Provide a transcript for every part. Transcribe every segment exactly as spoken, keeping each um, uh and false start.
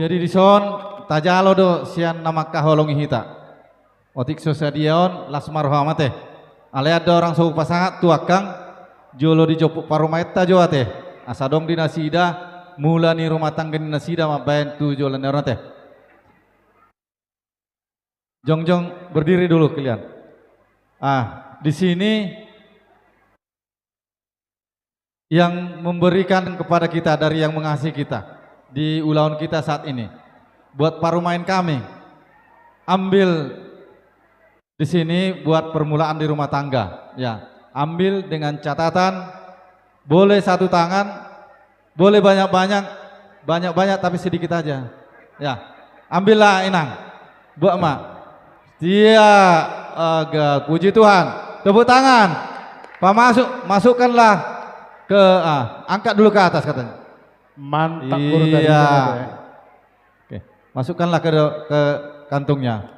Jadi dison tajalo do sian na mangkaholongi hita. Otik so sadia on, las ma roham ate. Alai andorang so hupasahat tu angkang, jolo dijomput parumaenta jo ate. Asa adong di nasida mula ni rumah tangga ni nasida mambahen tu joloan ni ari on ate. Jongjong, berdiri dulu kalian. Ah, di sini yang memberikan kepada kita, dari yang mengasihi kita di ulaon kita saat ini. Buat parumaen kami, ambil di sini buat permulaan di rumah tangga. Ya, ambil dengan catatan, boleh satu tangan, boleh banyak-banyak, banyak-banyak tapi sedikit aja. Ya, ambillah, Inang. Buat, Mak. Setia, aga, puji Tuhan. Tepuk tangan. Pamasuk, masukkanlah ke, ah, angkat dulu ke atas katanya. Mantap, Guru, tadi. Iya. Oke, masukkanlah ke, ke kantungnya.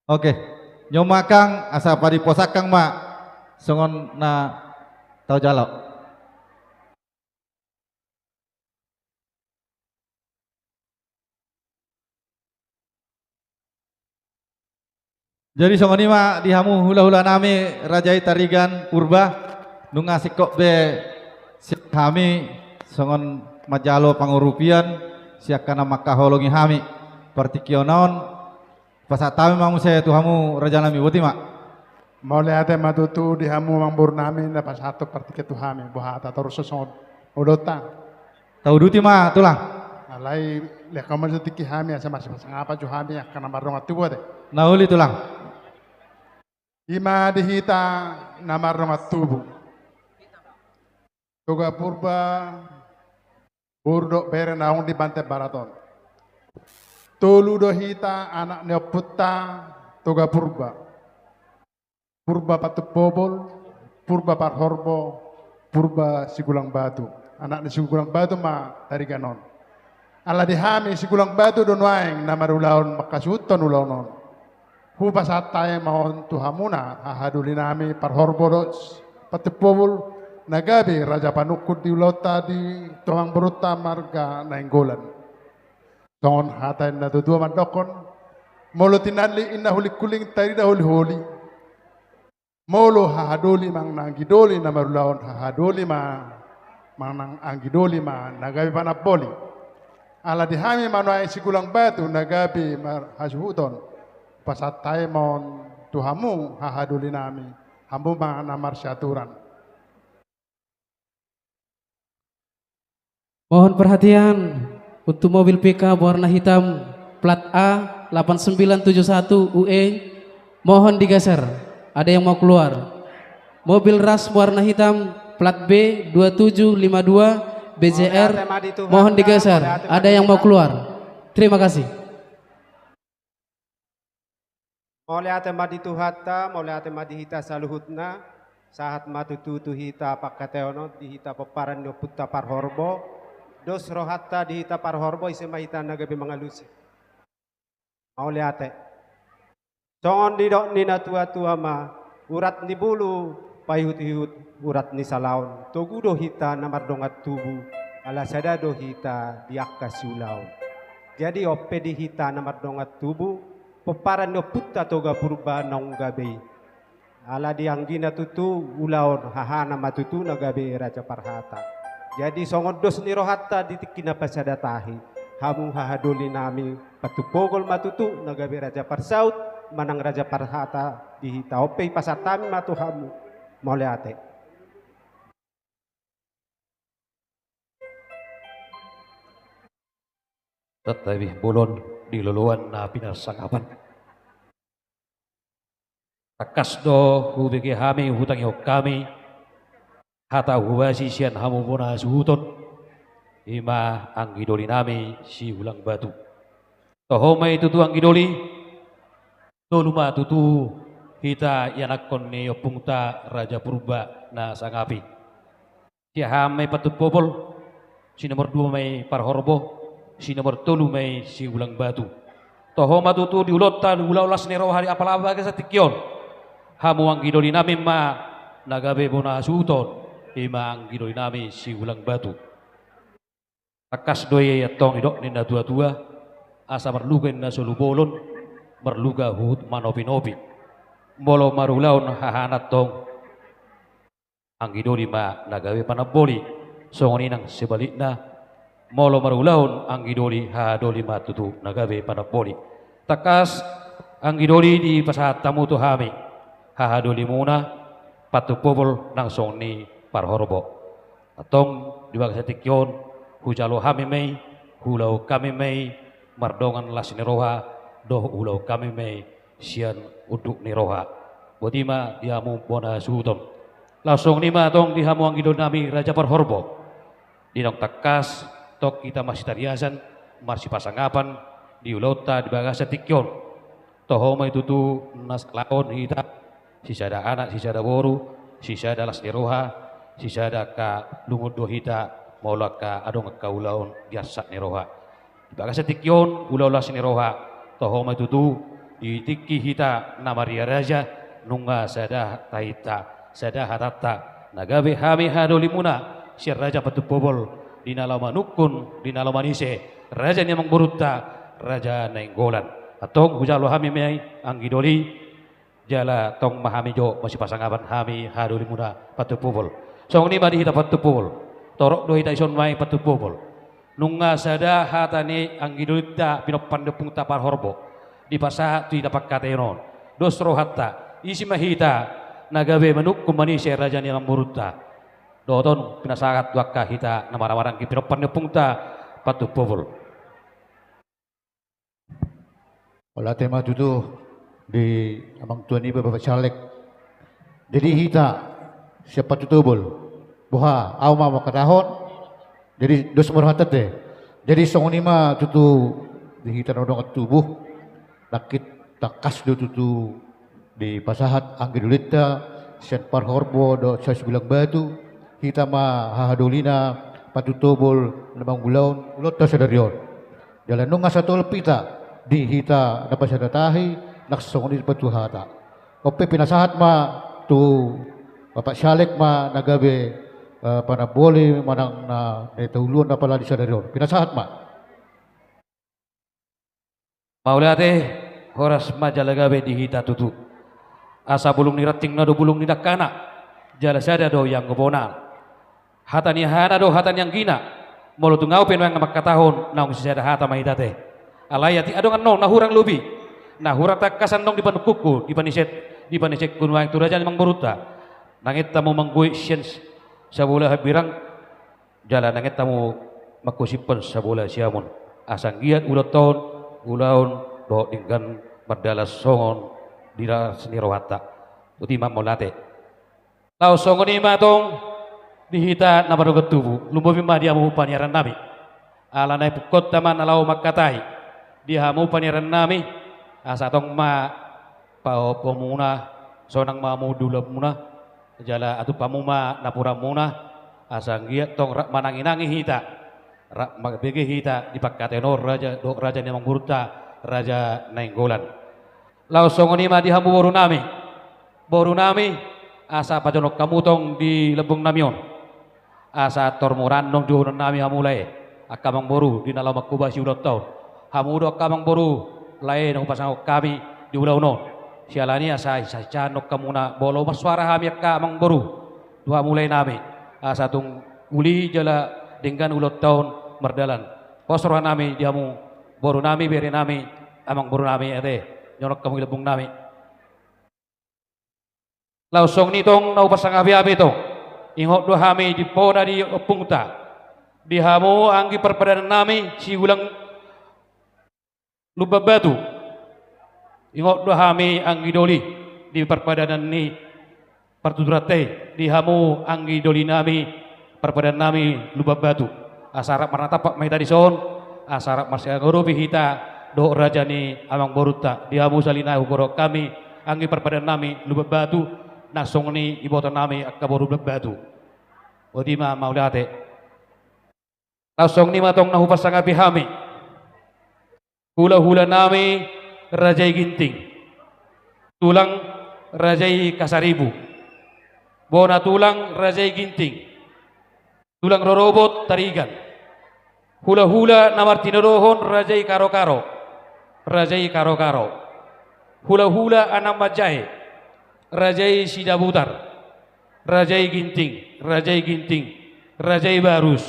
Oke, nyo ma angkang, asa padiposakkang ma songon na taujalo. Jadi songon i ma di hamu hulahula nami, Raja i Tarigan Purba, nunga singkop be sian hami songon manjalo pangurupion sian angka na mangkaholongi hami partingkian on. Pasahat hami ma muse tu hamu raja nami, boti ma. Mauliate ma tutu di hamu amangboru nami na pasahathon partingkian tu hami, boha hata torus songon ulaonta. Tauduti ma tulang. Alai lehon ma jo tingki hami asa marsipasangapan jo hami angka na mardongan tubu ate. Na uli tulang. I ma di hita na mardongan tubu. Toga Purba, boru dohot bere naung di Banten Barat on. Tolu do hita anak ni ompunta Toga Purba. Purba Patumpobol, Purba Parhorbo, Purba Sigulang Batu. Anak ni Sigulang Batu ma Tarigan on. Ala di hami Sigulang Batu do nuaeng na marulaon mangkasuhuthon ulaon on. Hupasahat hami ma on tu hamuna hahadoli nami Parhorbo dohot Patumpobol na gabe raja panungkun di ulaonta di tu amangborunta marga Nainggolan. Songon hata ni natuatua mandokkon, molo tinallik inna hulinghuling, tarida holiholi. Molo hahadoli manang anggidoli na marulaon, hahadoli ma manang anggidoli ma na gabe panamboli. Ala di hami ma nuaeng Sigulang Batu na gabe marhasuhuton, pasahat hami ma on tu hamu hahadoli nami, hamu ma na marsiaturan. Mohon perhatian untuk mobil pickup warna hitam plat A delapan sembilan tujuh satu U E, mohon digeser, ada yang mau keluar. Mobil Rush warna hitam plat B dua tujuh lima dua B J R, mohon digeser, ada yang mau keluar. Terima kasih. Mauliate ma di Tuhanta, mauliate ma di hita saluhutna, sahat ma tutu tu hita pangkataion on, di hita pomparan ni ompunta Parhorbo, dos rohanta di hita Parhorbo, ise ma hita na gabe mangalusi. Mauliate. Songon didok ni natuatua ma, urat ni bulu paihutihut urat ni salaon, togu do hita na mardongan tubu, ala sada do hita di angka siulaon. Jadi on pe di hita na mardongan tubu, pomparan ni ompunta Toga Purba naung gabe i. Ala di anggina tutu ulaon hahana ma tutu na gabe raja parhata. Jadi songon dos ni rohanta di tingki na pasada tahi, hamu hahadoli nami, Patumpobol ma tutu na gabe raja parsaut manang raja parhata di hita, on pe hupasahat hami ma tu hamu. Mauliate. Santabi bolon di loloan na pinarsangapan. Tangkas do hubege hami, hutangihon hami hata hobasi sian hamu bona hasuhuton, i ma anggidoli nami Sigulang Batu. Toho ma i tutu anggidoli, tolu ma tutu hita ianakhon ni ompunta Raja Purba na sangap i. Siahaan ma i Patumpobol, si nomor dua ma i Parhorbo, si nomor tolu ma i Sigulang Batu. Toho ma tutu di ulaonta, di ulaon las ni roha di apala bagas tingki on. Hamu anggidoli nami ma na gabe bona hasuhuton, i ma anggidoli nami Sigulang Batu. Tangkas do i antong didok ni na tua-tua, asa marluga inna solu bolon, marluga huhut manopi-nopi. Molo marulaon hahana antong, anggidoli ma na gabe panamboli. Songon i nang sebalikna, molo marulaon anggidoli, hahadoli ma tutu na gabe panamboli. Tangkas anggidoli, dipasahat hamu tu hami hahadolimuna, pantumpobol nang songon i parhorbo. Antong di bagasan tingki on, hujalo hami ma i, huulahon hami ma i mardongan las ni roha, dohot huulahon hami ma i sian unduk ni roha. Boti ma di hamu bona suhuton. Laos songon i ma antong di hamu anggidoli nami raja parhorbo. Di naung tangkas tong hita marsitariasan, marsipasangapan di ulaonta di bagasan tingki on. Toho ma i tutu na salaon hita, sisada anak, sisada boru, sisada las ni roha, sisada angka lungun do hita, molo angka adong angka ulaon di arsak ni roha. Di bagasan tingki on, ulaon las ni roha, toho ma i tutu, di tingki hita na maria raja, nunga sada tahinta, sada hatanta, na gabe hami hahadolimuna, sian raja pantumpobol, di na laho manungkun, di na laho manise, raja ni amangborunta, Raja Nainggolan. Antong hujalo hami ma i anggidoli, jala tong ma hami jo marsipasangapan hami hahadolimuna pantumpobol. Songon i ma di hita pantumpobol. Torop do hita dison ma i pantumpobol. Nunga sada hata ni anggidolinta pinomparni ompungta parhorbo dipasahat tu hita pangkataion on. Dos rohanta, ise ma hita na gabe manungkun manise raja ni amangborunta. Dohot on pinasahat tu angka hita na marhahamaranggi pinomparni ompungta pantumpobol. Mauliate ma tutu di amangtua niba Bapak Caleg. Jadi hita sian pantumpobol, boha, ahu ma mangkatahon. Jadi dos ma rohanta ate. Jadi songon i ma tutu di hita na dongan tubu, nangkin tangkas do tutu dipasahat anggidolinta sian parhorbo dohot sian sigulang batu, hita ma hahadolina pantumpobol na mangulahon ulaonta sadari on. Jala nunga satolop hita di hita na pasada tahi, nang songon i patuhata. On pe pinasahat ma tu Bapak Caleg ma na gabe, eh, panamboli manang na, na tauluan apala di sadari on. Pinasahat ma. Mauliate, horas ma jala gabe di hita tutu. Asa bulung ni rantingna do bulung ni dangkana, jala sada do ianggo bona. Hata ni hahaana do hata ni anggina. Molo tung ahu pe nuaeng na mangkatahon, naung sisada hata ma hita ate. Alai atik adong annon na hurang lobi, na hurang tangkas annon di panungkunku, di paniset, di panisetku nuaeng tu raja ni amangborunta. Nangkin hamu manggoit sian sabola hambirang, jala nangkin hamu manghosiphon sabola siamun. Asa anggiat ulaonta on ulaon dohot denggan mardalan songon di las ni rohanta. Boti ma, mauliate. Laos songon i ma tong di hita na mardongan tubu, lumobi ma di hamu paniaran nami. Ala na ipungkaonta ma na laho mangkatai di hamu paniaran nami, asa tong ma pahophopmuna, sonang ma hamu di ulaonmuna, jala atup hamu ma napuranmuna, asa anggiat tong rap mananginangi hita, rap marbege hita di pangkataion on raja dohot raja ni amangborunta, Raja Nainggolan. Laos songon i ma di hamu boru nami. Boru nami, asa pajonok hamu tong di lambung nami on. Asa tor muraan do dohonon nami hamu lae, angka amangboru di na laho manghobasi ulaonta on. Hamu do angka amangboru lae na hupasangap hami di ulaon on. Siala ni asa sisahon hamuna molo marsuara hami angka amangboru tu hamu lae nami. Asa tung uli jala denggan ulaonta on mardalan. Pos roha nami di hamu boru nami, bere nami, amangboru nami ate. Jonok hamu di lambung nami. Laos songon i tong na hupasangapi hami tong. Ingot do hami di bona ni ompungta, di hamu anggi parpadanan nami sigulang Lumban Batu. Ingot do hami anggi doli di parpadanan ni partuturanta i, di hamu anggi doli nami, parpadanan nami Lumban Batu. Asa rap marnatampak ma hita dison, asa rap marsiangadopi hita dohot raja ni amangborunta. Di hamu sahali nai hugoarhon hami anggi parpadanan nami Lumban Batu, nang songon i iboto nami angka boru Lumban Batu. Boti ma, mauliate. Laos songon i ma tong na hupasangapi hami hulahula nami Raja i Ginting, tulang Raja i Kasaribu, bona tulang Raja i Ginting, tulang rorobot Tarigan, Hulahula na martinodohon, raja i Karokaro, raja i Karokaro. Hulahula anak manjae, raja i Sidabutar, raja i Ginting, raja i Ginting, raja i Barus.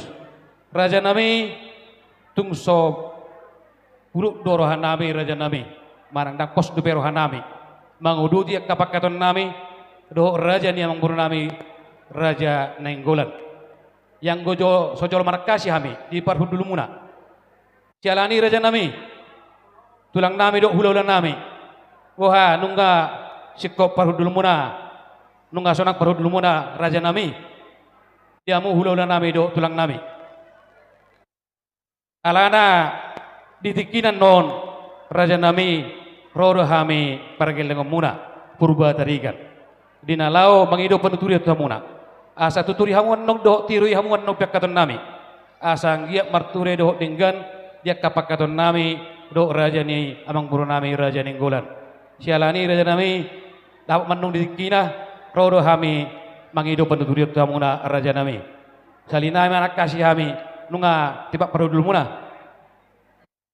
Rajanami, tung so hudok do rohanami, rajanami, manang ndang pos dope rohanami manguduti angka pangkataionnami dohot raja ni amangborunami, Raja Nainggolan. Ianggo jo so jolo marangkasi hami di parhundulmuna. Siala ni i, rajanami, tulangnami dohot hulahulanami, boha nunga singkop parhundulmuna, nunga sonang parhundulmuna, rajanami, di hamu hulahulanami dohot tulangnami? Alana di tingki na on, rajanami, ro do hami pargellengonmuna Purba Tarigan, di na laho mangido panuturion tu hamuna. Asa tuturi hamu annon dohot tiroi hamu annon pangkataionnami, asa anggiat marture dohot denggan di angka pangkataionnami dohot raja ni amangborunami, Raja Nainggolan. Siala ni i, rajanami, dapot ma annon di tingkina, ro do hami mangido panuturion tu hamuna, rajanami. Sahali nai ma marangkasi hami, nunga tipak parhundulmuna.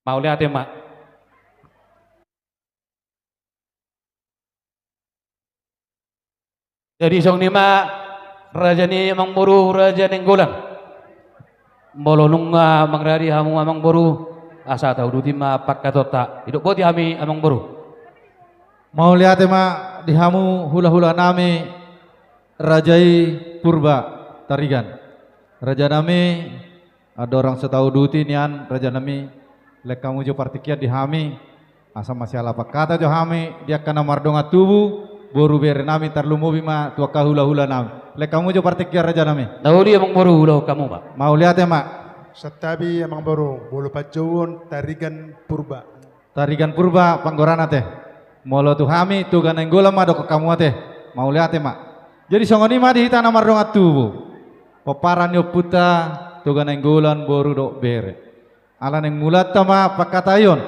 Mauliate ma. Jadi songon i ma, raja ni amangboru, Raja Nainggolan, molo nunga mangaradi hamu amangboru, asa tauduti ma pangkataionta. Didok boti hami, amangboru. Mauliate ma di hamu hulahulanami, raja i Purba Tarigan. Rajanami, andorang so tauduti nian, rajanami, lehon hamu jo partingkian di hami, asa masiala pangkataion jo hami di angka na mardongan tubu, boru berenami, tarlumobi ma tu angka hulahulanami. Lehon hamu jo partingkian, rajanami. Na uli, amangboru, ulahon hamu ma. Mauliate ma. Santabi, amangboru, molo panjouon Tarigan Purba. Tarigan Purba panggorana, ate. Molo tu hami Toga Nainggolan ma dohonon hamu, ate. Mauliate ma. Jadi songon i ma di hita na mardongan tubu, pomparan ni ompunta Toga Nainggolan, boru dohot bere. Ala naeng mulanta ma pangkataion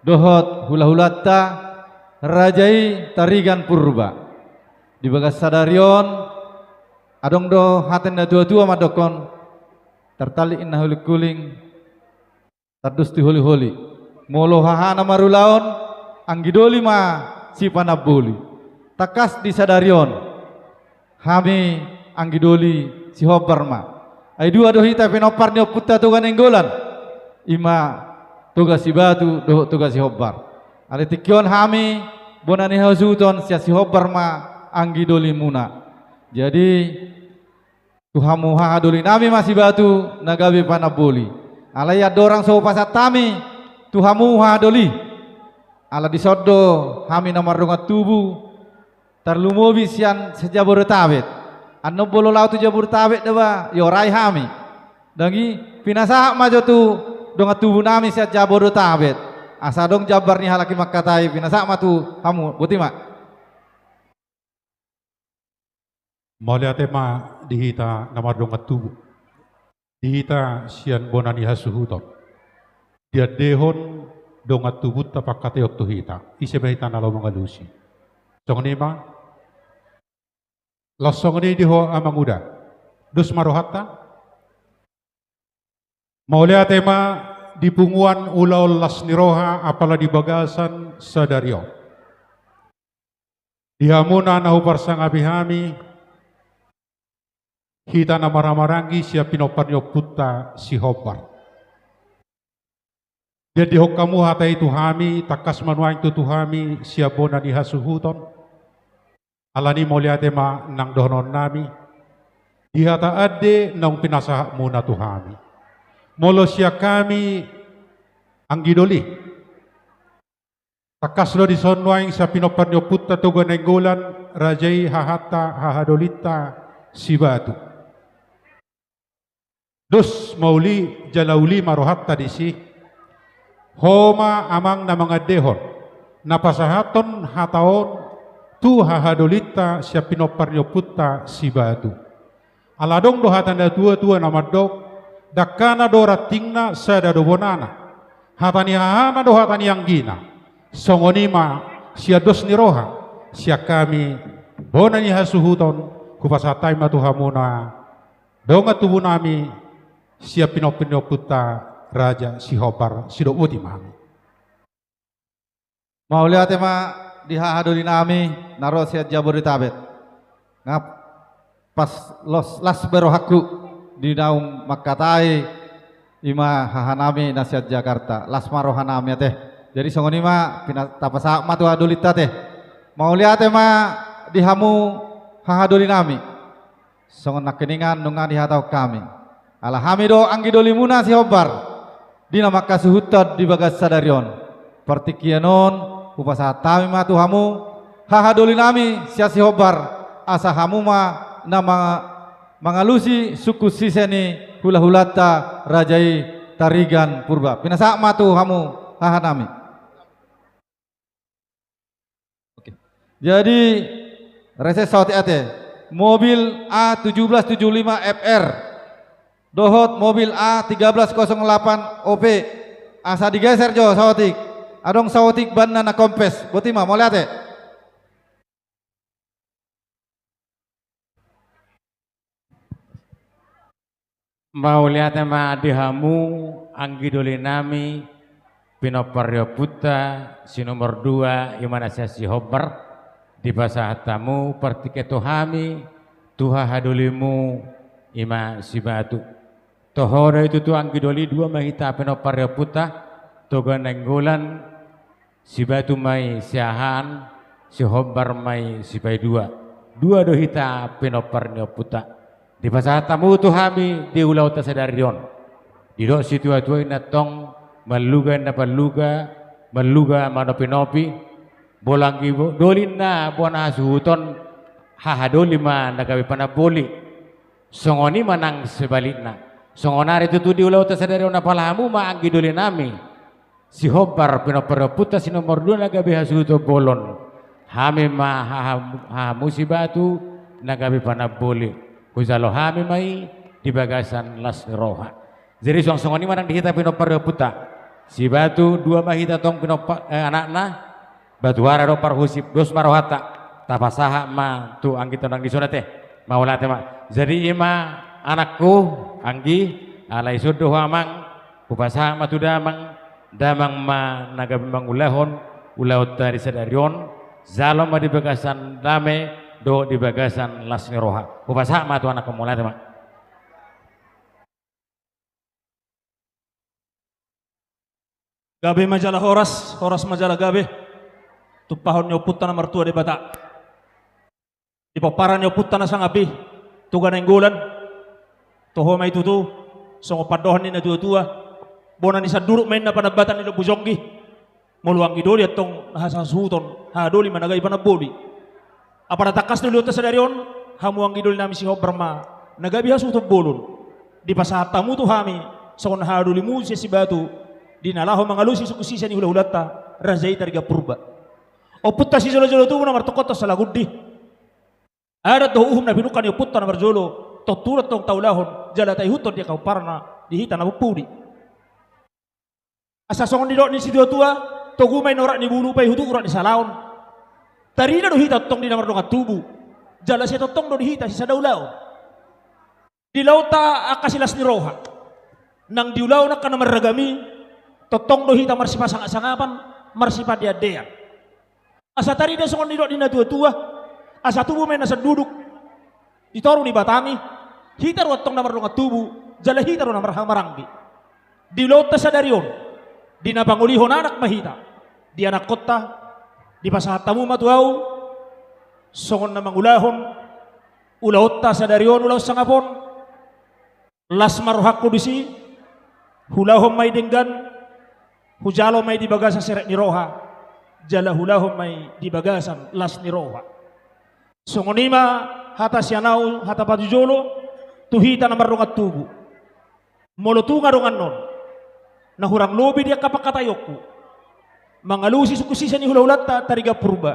dohot hulahulanta, raja i Tarigan Purba. Di bagas sadari on, adong do hata ni natuatua mandokhon: Tartallik inna hulingkuling, tardus tu holiholi. Molo hahana marulaon, anggi doli ma sipanamboli. Tangkas di sadari on, hami anggi doli sihombar ma. Ai dua do hita pinompar ni ompunta Toga Nainggolan, i ma Toga Sibatu dohot Toga Sihombar. Alai tingki on hami bona ni hasuhuton sian Sihombar ma anggi dolimuna. Jadi, tu hamu hahadolinami ma Sibatu na gabe panamboli. Alai andorang so hupasahat hami tu hamu hahadoli, ala dison do hami na mardongan tubu, tarlumobi sian se-Jabodetabek. Annon molo laho tu Jabodetabek do ba, iorai hami. Ndang i, pinasahat ma jo tu dongan tubunami sian Jabodetabek, asa adong jambar ni halak i mangkatai, pinasahat ma tu hamu. Boti ma. Mauliate ma di hita na mardongan tubu, di hita sian bona ni hasuhuton. Diandehon dongan tubunta pangkataion tu hita, ise ma hita na laho mangalusi. Songon i ma. Laos songon i di ho, amanguda. Dos ma rohanta. Mauliate ma di punguan ulaon las ni roha apala di bagasan sadari on. Di hamuna na huparsangapi hami, hita na marhahamaranggi sian pinompar ni ompunta Sihombar. Diandehon hamu hata i tu hami, tangkas ma nuaeng tutu hami sian bona ni hasuhuton. Alani mauliate ma nang dohononnami di hata ande naung pinasahatmuna tu hami. Molo sian hami anggi doli, tangkas do dison nuaeng sian pinompar ni ompunta Toga Nainggolan, raja i hahanta hahadolinta Sibatu. Dos ma uli jala uli ma rohanta disi. Ho ma amang na mangaddehon, na pasahathon hata on tu hahadolinta sian pinompar ni ompunta Sibatu. Ala adong do hata ni natuatua na mandok: Dangkana do rantingna, sada do bonana. Hata ni hahana do hata ni anggina. Songon i ma sian dos ni roha, sian hami bona ni hasuhuton, hupasahat hami ma tu hamuna dongan tubunami, sian pinompar ni ompunta Raja Sihombar, sidok boti ma hami. Mauliate ma di hahadolinami na ro sian Jabodetabek. Nga pas los las be rohangku di naung mangkatai, ima hahanami na sian Jakarta, las ma rohanami ate. Jadi songon i ma pina-, tapasahat ma tu hahadolinta ate. Mauliate ma di hamu hahadolinami. Songon nangkiningan nunga dihatahon hami. Ala hami do anggidolimuna Sihombar, di na mangkasuhuthon di bagas sadari on. Partingkian on, hupasahat hami ma tu hamu, hahadolinami sian Sihombar, asa hamu ma na ma-, mangalusi sungkun sise ni hulahulanta raja i Tarigan Purba. Pinasahat ma tu hamu hahanami. Oke. Jadi, rese saotik ate. Mobil A tujuh belas tujuh lima F R dohot mobil A tiga belas kosong delapan O P. Asa digeser jo saotik. Adong saotik banna na kompes. Boti ma, mauliate. Mauliate ma di hamu anggidolinami, pinompar ni ompunta si nomor dua, ima na sian Sihombar, dipasahat hamu partingkian tu hami, tu hahadolimu, ima Sibatu. Toho do i tutu anggidoli, dua ma hita pinompar ni ompunta, Toga Nainggolan, Sibatu ma i Siahaan, Sihombar ma i Sipaidua. Dua do hita pinompar ni ompunta. Dipasahat hamu tu hami di ulaonta sadari on. Didok situatua inna tong, malluga inna palluga, malluga manopinopi, molo anggidoli inna bona hasuhuton, hahadoli ma na gabe panamboli. Songon i ma nang sebalikna. Songon ari tutu di ulaonta sadari on, apala hamu ma anggidolinami, Sihombar pinompar ni ompunta si nomor dua na gabe hasuhuton bolon. Hami ma haha-, hahamu Sibatu na gabe panamboli. Hujalo hami ma i di bagasan las ni roha. Jadi suang songon i ma nang di hita pinompar ni ompunta. Sibatu dua ma hita tong pinompa-, eh, anakna. Batuara dohot Parhusip, dos ma rohanta. Tapasahat ma tu anggita nang dison ate. Mauliate ma. Jadi ima anakku, anggi, alai songon i do ho amang, hupasahat ma tu damang, damang ma na gabe mangulahon ulaonta di sadari on, jalo ma di bagasan dame dohot di bagasan las ni roha. Hupasahat ma tu anakku, mauliate ma. Gabe ma jala horas, horas ma jala gabe. Tumpahon ni ompunta na martua Debata. Di pomparan ni ompunta na sangap i, Toga Nainggolan. Toho ma i tutu, songon pandohan ni natuatua. Bona ni sanduruk ma inna panambatan ni lombu jonggi. Molo anggidoli antong na hasasuhuton, hahadoli ma na gabe panamboli. Apala tangkas do ulaonta sadari on, hamu anggidolinami Sihombar ma na gabe hasuhuton bolon. Dipasahat hamu tu hami, songon hahadolimu sian Sibatu, di na laho mangalusi sungkun sise ni hulahulanta, raja i Tarigan Purba. Ompunta sijolojolo tubu na martongkothon salagundi. Adat dohot uhum na pinungka ni ompunta na marjolo, tontu do antong taulahon, jala taihuthon di angka pomparna, di hita na marpudi. Asa songon nidok ni situatua, togu ma i na urat ni bulu, paihuthon urat ni salaon. Tarida do hita antong di na mardongan tubu, jala sai tongtong do di hita sisada ulaon. Di ulaonta angka silas ni roha, nang di ulaon angka na marragam i, tongtong do hita marsipasangapsangapan, marsipandeandean. Asa tarida songon nidok ni natuatua, asa tubu ma i na sanduduk di toru ni batang i, hita do antong na mardongan tubu, jala hita do na marhahamaranggi. Di ulaonta sadari on, di na pangolihon anak ma hita, di anakkonta, dipasahat hamu ma tu ahu, songon na mangulahon ulaonta sadari on, ulaon sangap on. Las ma rohangku disi, huulahon ma i denggan, hujalo ma i di bagasan serep ni roha, jala huulahon ma i di bagasan las ni roha. Songon i ma hata sian ahu, hata pajojolo, tu hita na mardongan tubu. Molo tung adong annon na hurang lobi di angka pangkataionku, mangalusi sungkun sise ni hulahulanta Tarigan Purba,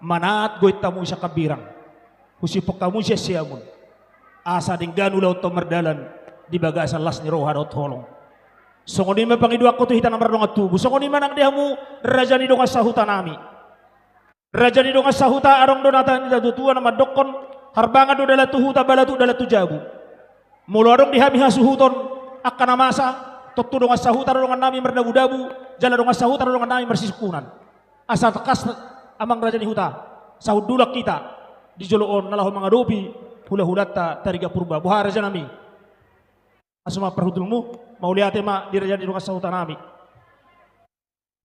manaat goit hamu sian hambirang, husiphon hamu sian siamun, asa denggan ulaonta on mardalan di bagasan las ni roha dohot holong. Songon i ma pangidoanku tu hita na mardongan tubu, songon i ma nang di hamu raja ni dongan sahutanami. Raja ni dongan sahuta, adong do hata ni natuatua na mandokkon, harbangan do dalan tu huta, balatuk dalan tu jabu. Molo adong di hami hasuhuton angka na masa, tontu dongan sahuta do dongan nami mardabudabu, jala dongan sahuta do dongan nami marsisungkunan. Asa tangkas, amang raja ni huta, sahundulan hita di jolo on na laho mangadopi hulahulanta Tarigan Purba. Boha raja nami? Asa ma parhundulmu, mauliate ma di raja ni dongan sahuta nami.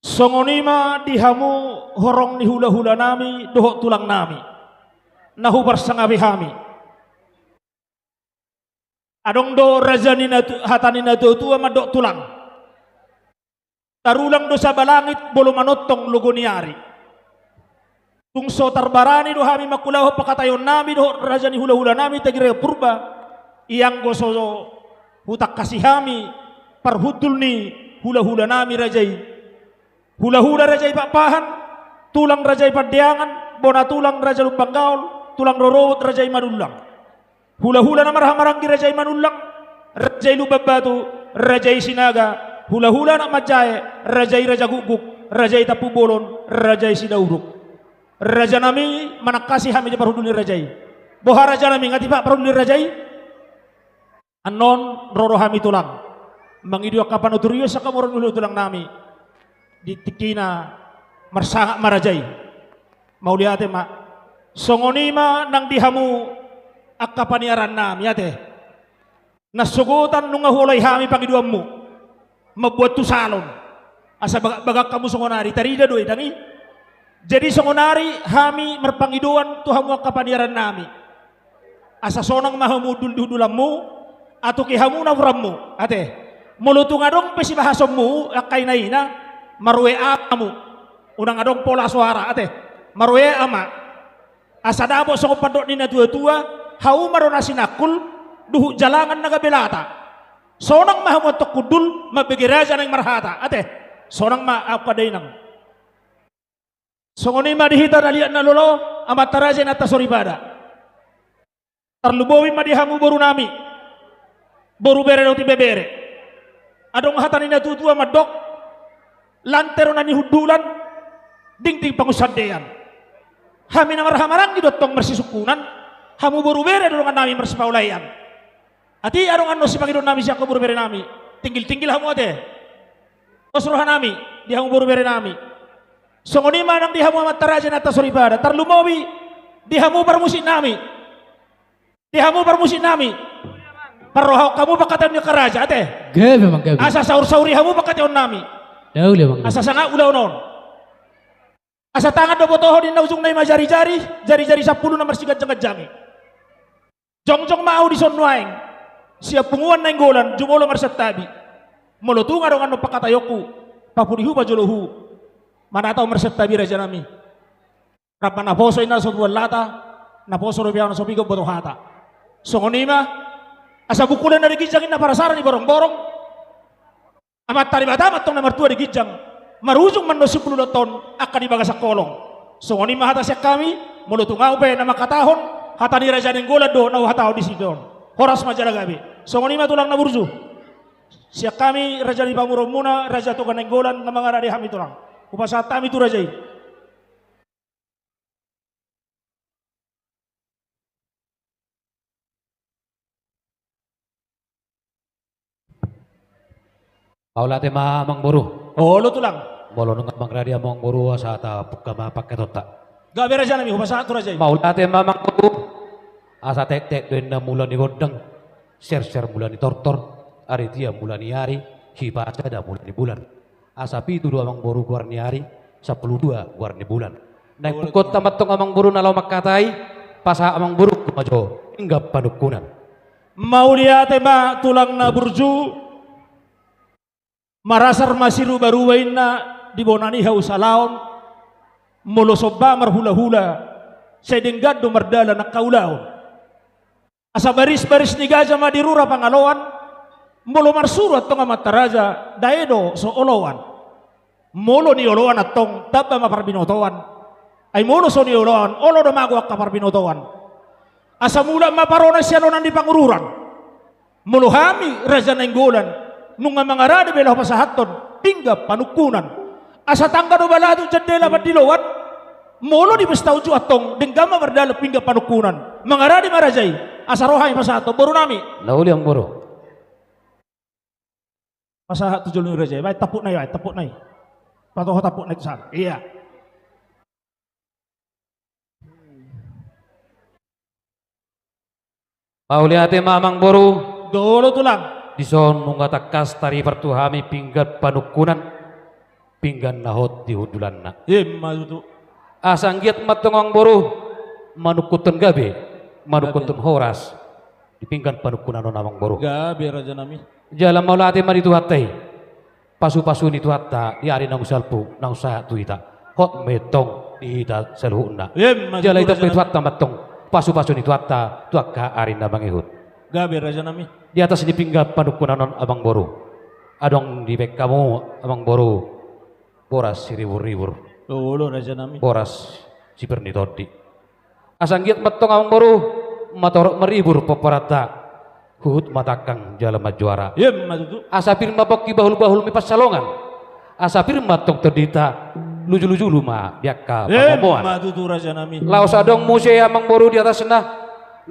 Songon i ma di hamu horong ni hulahula nami dohot tulang nami na huparsangapi hami. Adong do raja ni natu-, hata ni natuatua mandok tulang: Tarulang do saba langit molo manontong logo ni ari. Tung so tarbarani do hami mangulahon pangkataion nami dohot raja ni hulahula nami Tarigan Purba, ianggo so hutangkasi hami parhundul ni hulahula nami raja i. Hulahula raja i Pakpahan, tulang raja i Pandeangan, bona tulang raja Lumban Gaol, tulang rorobot raja i Manullang. Hulahula na marhahamaranggi raja i Manullang, raja i Lumban Batu, raja i Sinaga, hulahula anak manjae, raja i Raja Gukguk, raja i Tampubolon, raja i Sidauruk. Raja nami, manangkasi hami di parhundul ni raja i. Boha raja nami, nga tipak parhundul ni raja i? Annon ro do hami tulang mangido angka panuturion sian hamu horong ni tulang nami. Di tingkina marsangap ma raja i. Mauliate ma. Songon i ma nang di hamu angka paniaran nami, ate. Na sogot an nunga huoloi hami pangidoanmu mambuat tu salon. Asa bagak-bagak hamu songon ari, tarida do i dang i. Jadi songon ari hami marpangidoan tu hamu angka paniaran nami. Asa sonang ma hamu hundul di hundulanmu, atuki hamu na urammu, ate. Molo tung adong pe sibahasonmu angka inaina, mar-WA hamu. Unang adong pola soara, ate. Mar-WA ma. Asa dapot songon pandok ni natuatua, hauma do na sinangkul dohot jalangan na gabe lata. Sonang ma hamu antong hundul mambege raja naeng marhata, ate. Sonang ma angka dainang. Songon i ma di hita na liat na lolo, amanta raja, inanta soripada. Tarlumobi ma di hamu boru nami, boru bere dohot ibebere. Adong hata ni natuatua mandok: Lante do na nihundulan, dingding pangunsandean. Hami na marhahamaranggi do antong marsisungkunan, hamu boru bere do dongan nami marsipaulaean. Atik adong annon sipangidoan nami sian hamu boru bere nami. Tinggil-tinggil hamu, ate. Pos roha nami di hamu boru bere nami. Songon i ma nang di hamu amanta raja, inanta soripada. Tarlumobi di hamu parmusik nami. Di hamu parmusik nami. Parrohahon hamu pangkataion ni angka raja, ate. Gabe, amang, gabe. Asa saur-sauri hamu pangkataion nami. Daule, amang, gabe. Asa sangap ulaon on. Asa tangan do botohon, ninna ujungna i ma jari-jari, jari-jari sampulu na marsiganjang-ganjangi. Jongjong ma ahu dison nuaeng, sian Punguan Nainggolan, jumolo marsantabi. Molo tung adong annon pangkataionku, papudi hu, pajolo hu, manatap marsantabi raja nami. Rap ma naposo inna so tuan lata, naposo dope ahu na so piga umboto hata. Songon i ma, asa bungkulan na di ginjang inna parasara ni borong-borong. Amanta Debata ma antong na martua di ginjang, marujung ma annon simpulu dohot on angka di bagasan holong. Songon i ma hata sian hami, molo tung ahu pe na mangkatahon, hata ni Raja Nainggolan do na huhatahon disi on. Horas ma jala gabe. Songon i ma tulang na burju. Sian hami raja ni pamoruonmuna, Raja Toga Nainggolan, na mangarade hami tulang. Hupasahat hami tu raja i. Mauliate ma, amang boru. Olo, tulang. Molo nunga mangarade amang boru, asa tapungka ma pangketonta. Gabe, raja nami, hupasahat tu raja i. Mauliate ma, amang boru. Asa tektek do inna mula ni gondang, serser mula ni tortor, aritia mula ni ari, hipasada mula ni bulan. Asa pitu do, amang boru, goar ni ari, sampulu dua goar ni bulan. Naeng pungkaonta ma antong, amang boru, na laho mangkatai, pasahat amang borungku ma jo pinggan panungkunan. Mauliate ma, tulang na burju. Marasar ma siruba-ruba inna di bona ni hausalaon, molo somba marhulahula, sai denggan do mardalan angka ulaon. Asa baris-baris ni gaja ma di rura pangaloan, molo marsuru antong amanta raja, dae do so oloan. Molo nioloan antong, tamba ma parbinotoan. Ai molo so nioloan, olo do mago angka parbinotoan. Asa mulak ma parona sian onan ni Pangururan. Molo hami Raja Nainggolan, nunga mangarade be laho pasahathon pinggan panungkunan. Asa tangga do balatuk, jandela pandiloan. Molo di pesta unjuk antong, denggan ma mardalan pinggan panungkunan. Mangarade ma raja i. Asa ro hami pasahat tu boru nami. Na uli amang boru. Pasahat tu jolo ni raja i, baen tampukna i, baen tampukna i. Patoho tampukna i tu sana. Ia. Mauliate ma amang boru. Dolo tulang. Dison nunga tangkas taripar tu hami pinggan panungkunan, pinggan na hot di hundulanna. Ima tutu. Asa anggiat ma antong amang boru manungkunhon gabe, manungkunhon horas di pinggan panungkunan on amang boru. Gabe raja nami. Jala mauliate ma di Tuhanta i. Pasupasu ni Tuhanta di ari naung salpu, naung sahat tu hita. Hot ma i antong di hita saluhutna. Ima tutu. Jala ditambai Tuhanta ma antong pasupasu ni Tuhanta tu angka ari na mangihut. Gabe raja nami. Di atas ni pinggan panungkunan on amang boru, adong dibaen hamu amang boru boras siriburribur. Olo raja nami. Boras sipir ni tondi. Asa anggiat ma antong amang boru matorop maribur pomparanta, huhut ma tangkang jala manjuara. Ima tutu. Asa pir ma pongki, bahulbahul ma i pansalongan. Asa pir ma antong tondinta, lujulujulu ma di angka pangomoan. Ima tutu raja nami. Laos adong muse amang boru di atasna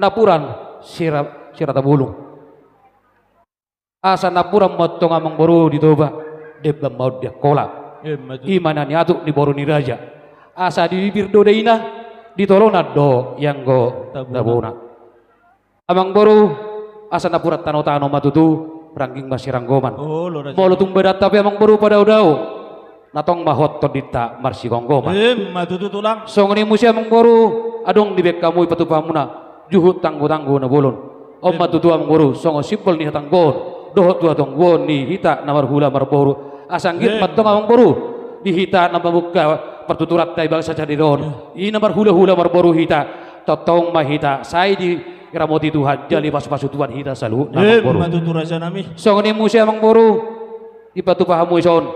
napuran sira, sirata bulung. Asa napuran ma antong amang boru di Toba, demban ma on di Angkola. Ima tutu. I ma na niatuk ni boru ni raja. Asa di bibir do daina, di tolonan do ianggo tabona. Tabona. Amang boru, asa napuran tanotano ma tutu, rangging marsiranggoman. Olo raja. Molo tung badanta pe amang boru padaodao, na tong ma hot tondinta marsigomgoman. Ima tutu tulang. Songon i muse amang boru, adong dibaen hamu i patupaonmuna, juhut tanggotanggo na bolon. On ma tutu amang boru songon simbol ni hatanggoon dohot tu hatonggoon ni hita na marhula marboru. Asa anggiat ma antong amang boru di hita na mamungka partuturanta di bagasan sadari on, i na marhulahula marboru hita, tongtong ma hita sai diramoti Tuhan jala dipasupasu Tuhan hita saluhutna amang boru. Ima tutu raja nami. Songon i muse amang boru, dipatupa hamu dison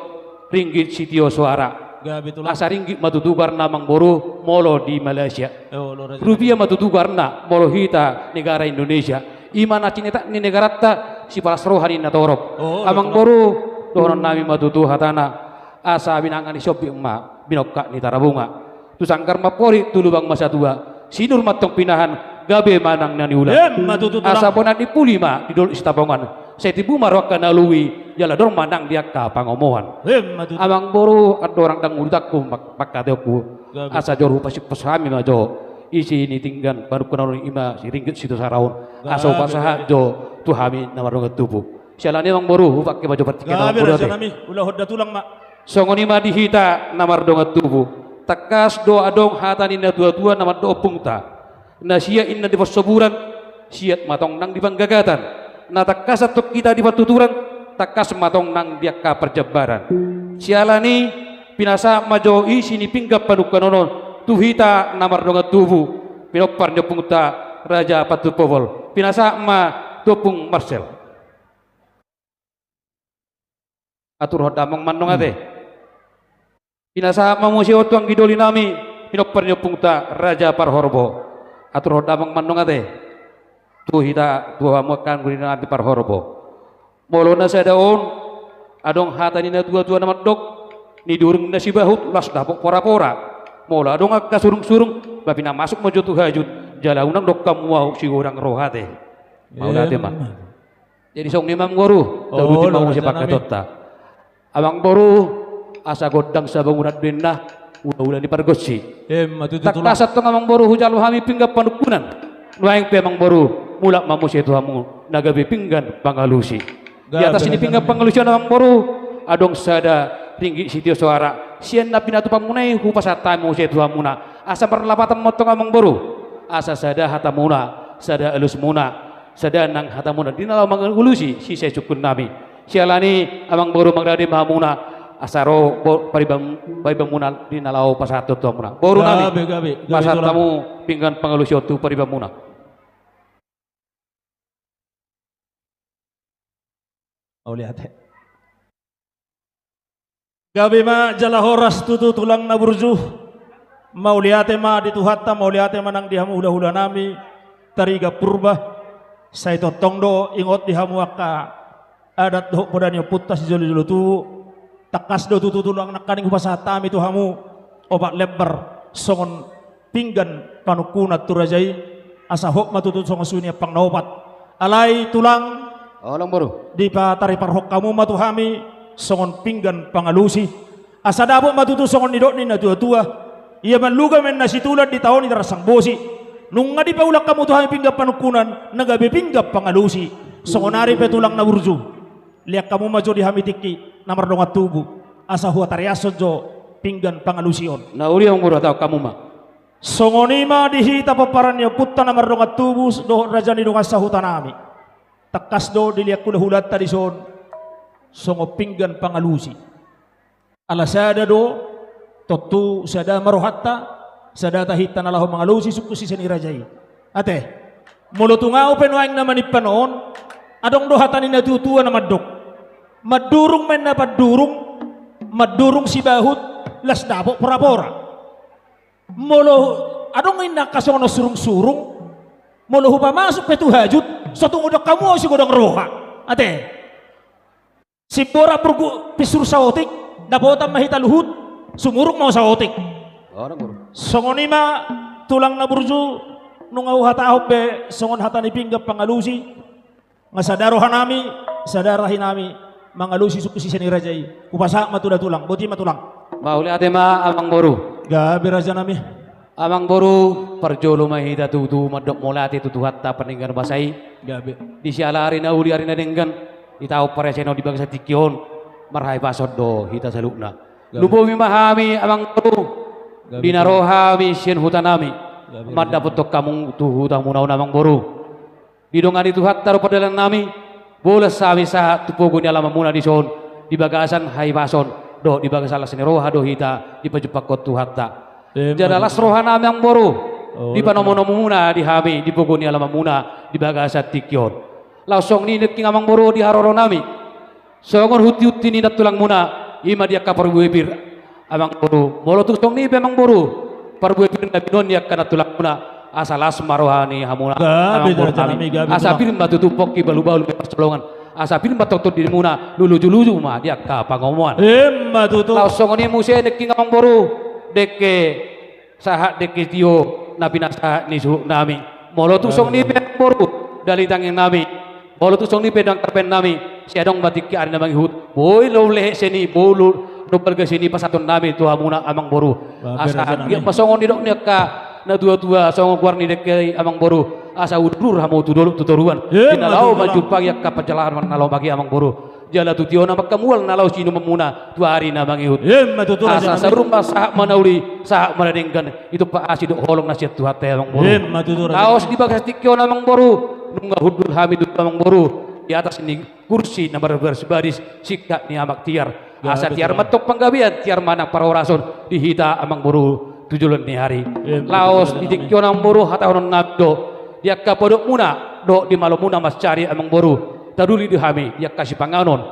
ringgit sitio soara. Gabe tulang. Asa ringgit ma tutu goarna amang boru molo di Malaysia. Olo raja. Rupia ma tutu goarna molo hita negara Indonesia. I ma na tinetak ni negaranta, sipalas roha ni natorop. Olo tulang. Amang boru, dohonon nami ma tutu hatana, asa binanga ni siombing ma binongkak ni tarabunga. Tu sanggar ma amporik, tu lubang ma satua, sinur ma antong pinahan, gabe ma nang na niula. Ima tutu tulang. Asa bona ni puli ma di dolok Sitapongan, sai timbo ma roha angka na lumobi, jala dor ma nang di angka pangomoan. Ima tutu. Amang boru, andorang ndang udutanku pang-, pangkataionku, gabe, asa jolo hupasippos hami ma jo isi ni pinggan panungkunan on, i ma si ringgit sitio soara on. Gabe. Asa hupasahat jo tu hami na mardongan tubu. Siala ni i amang boru, hupangke ma jo partingkian. Gabe, amang boru, raja nami, ulahon da tulang ma. Songon i ma di hita na mardongan tubu. Tangkas do adong hata ni natuatua na mandok ompungta: Na siat inna di parsoburan, siat ma tong nang di panggagatan. Na tangkas antong hita di partuturan, tangkas ma tong nang di angka parjambaran. Siala ni i, pinasahat ma jo isi ni pinggan panungkunan on tu hita na mardongan tubu, pinompar ni ompungta Raja Pantun Popol. Pinasahat ma tu Ompung Marsel. Aturhon damang ma antong ate. Hmm. Pinasahat ma muse on tu anggi doli nami, pinompar ni ompungta Raja Parhorbo. Aturhon damang ma antong ate. Tu hita, tu hamu angka anggi doli nami Parhorbo. Molo na sada on, adong hata ni natuatua na mandok: Nidurung na sibahut las dapot porapora. Molo adong angka surungsurung, ba pinamasuk ma jo tu hajut, jala unang dok hamu ahu sigodang roha ate. Mauliate ma. Em. Jadi songon i ma amang boru, oh, taruti ma muse, raja nami, pangkataionta. Amang boru, asa gondang sabangunan do inna, hulahula ni pargonsi. Em, ma tutu tulang. Tangkas antong amang boru hujalo hami pinggan panungkunan. Nuaeng pe amang boru, mulak ma muse tu hamu na gabe pinggan pangalusi. Gabe, raja nami. Di atas ni pinggan pangalusi on amang boru, adong sada ringgit sitio soara. Sian na pinatupamuna i hupasahat hami muse tu hamuna. Asa marlapatan ma antong amang boru. Asa sada hatamuna, sada alusmuna, sada nang hatamuna di na laho mangalusi sisea sungkun nami. Siala ni i amang boru, mangarade ma hamuna, asa ro bo-, pariban-, paribanmuna di na laho pasahathon tu hamuna. Boru nami, gabe, gabe, gabe, pasahat tulang, hamu pinggan pangalusi on tu paribanmuna. Mauliate. Gabe ma jala horas tutu tulang na burju. Mauliate ma di Tuhanta, mauliate ma nang di hamu hulahula nami Tarigan Purba. Sai tongtong do ingot di hamu angka adat dohot poda ni ompunta sijolojolo tubu. Tangkas do tutu tulang nangkaning hupasahat hami tu hamu opat lembar songon pinggan panungkunan tu raja i. Asa hot ma tutu songon suhi ni ampang na opat. Alai tulang, Amangboru, dipatariparhon hamu ma tu hami songon pinggan pangalusi. Asa dapot ma tutu songon nidok ni natuatua: Ia manluga ma inna situlan, ditaoni tarasang bosi. Nunga dipaulak hamu tu hami pinggan panungkunan, na gabe pinggan pangalusi. Songon ari pe tulang na burju, lean hamu ma jo di hami tingki na mardongan tubu, asa huatariashon jo pinggan pangalusi on. Na uli, Amangboru, hatahon hamu ma. Songon i ma di hita pomparan ni ompunta na mardongan tubu dohot raja ni dongan sahutanami. Tangkas do dilean hulahulanta dison songon pinggan pangalusi. Ala sada do, tontu sada ma rohanta, sada tahinta na laho mangalusi sungkun sise ni raja i. Ate, molo tung ahu pe nuaeng na manimpan on, adong do hata ni natuatua na mandok: Mandurung ma inna pandurung, mandurung sibahut, las dapot porapora. Molo adong inna angka songon on surungsurung, molo hupamasuk pe tu hajut, so tung didok hamu ahu sigodang roha. Ate. Simboran burgu pinsur saotik, dapotan ma hita luhut, sumurung ma saotik. Songon i ma tulang na burju, nunga huhatahon be songon hata ni pinggan pangalusi. Nga sada rohanami, sada tahinami mangalusi sungkun sise ni raja i. Hupasahat ma tu da tulang, boti ma tulang. Mauliate ma, Amangboru. Gabe, rajanami. Amangboru, parjolo ma hita tutu mandok mauliate tu Tuhanta pardenggan basa i. Gabe. Di siala ari na uli, ari na denggan, ditaon paresenon di bagasan tingki on, marhahipason do hita saluhutna. Gabe. Lumobi ma hami, Amangboru. Gabe. Di na ro hami sian hutanami. Gabe. Mandapothon hamu tu hutamuna on, Amangboru. Didongani Tuhanta do pardalanannami, bolas hami sahat tu pogu ni alamanmuna dison, di bagasan hahipason dohot di bagasan las ni roha do hita dipajumpangkon Tuhanta. Jala las rohanami, Amangboru, dipanomunomuna di hami di pogu ni alamanmuna di bagasan tingki on. Laos songon i nangkin, Amangboru, di haroronami. Songon huntihunti ni nantulangmuna, i ma di angka parbue pir, Amangboru. Molo tung songon i pe, Amangboru, parbue pir na binoan ni angka nantulangmuna, asa las ma roha ni hamuna, Amangboru nami. Asa pir ma tutu pongki, balubalu ma pansalongan. Asa pir ma tongtong dirimuna, lulujuluju ma di angka pangomoan. Emma tutu. Laos songon i muse nangkin, Amangboru, dengke sahat, dengke tio na pinasahat ni suhutnami. Molo tung songon i pe, Amangboru, dali tangiangnami. Molo tung songon i pe dang tarbaennami, sai adong ma tingki ari na mangihut. Boi do lehet sian i, boi do balga sian i pasahatonnami tu hamuna, Amangboru. Asa anggiat ma songon nidok ni angka natuatua, songon goar ni dengke i, Amangboru, asa udurudur hamu tu dolok tu toruan. Di na laho manjumpangi angka panjalahan na lomak i, Amangboru. Jala tu tio na mangkamual na laho sinumanmuna tu ari na mangihut. Emma tutu, rajanami. Asa saur ma sahat ma na uli, sahat ma na denggan, ditompa asi dohot holong na sian Tuhanta i, Amangboru. Emma tutu, rajanami. Laos di bagasan tingki on, Amangboru, nunga hundul hami tutu, Amangboru, di atas ni kursi na marbarisbaris, singkat ni amak tiar. Asa tiar ma antong panggabean, tiar ma nang parhorason di hita, Amangboru, tu joloan ni ari. Emma tutu, rajanami. Laos di tingki on, Amangboru, hatahononnami do di angka podokmuna dohot di malomuna mansari, Amangboru. Taduli do hami di angka sipanganon.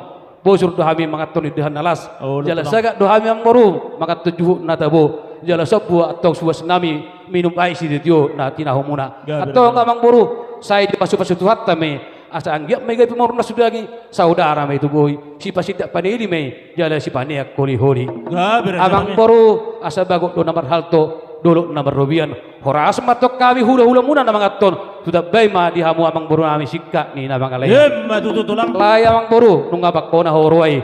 Bosur do hami manganhon indahan na las. Jala sagat do hami, Amangboru, manganhon juhut na tabo. Jala sombu antong suasnami minum aek sitio na tinahuhonmuna. Antong, Amangboru, sai dipasupasu Tuhanta ma i, asa anggiat ma i gabe marumurnas tu daging, saudara ma i tu bohi, sipasindak panelili ma i, jala sipaneang holiholi. Amangboru, asa bagot do na marhalto, dolok na marrobean. Horas ma antong hami hulahulamuna na manganhon, hutambai ma di hamu, Amangboru nami, singkat ni na mangalean. Emma tutu, tulang. Alai, Amangboru, nunga pangkona ho roha i.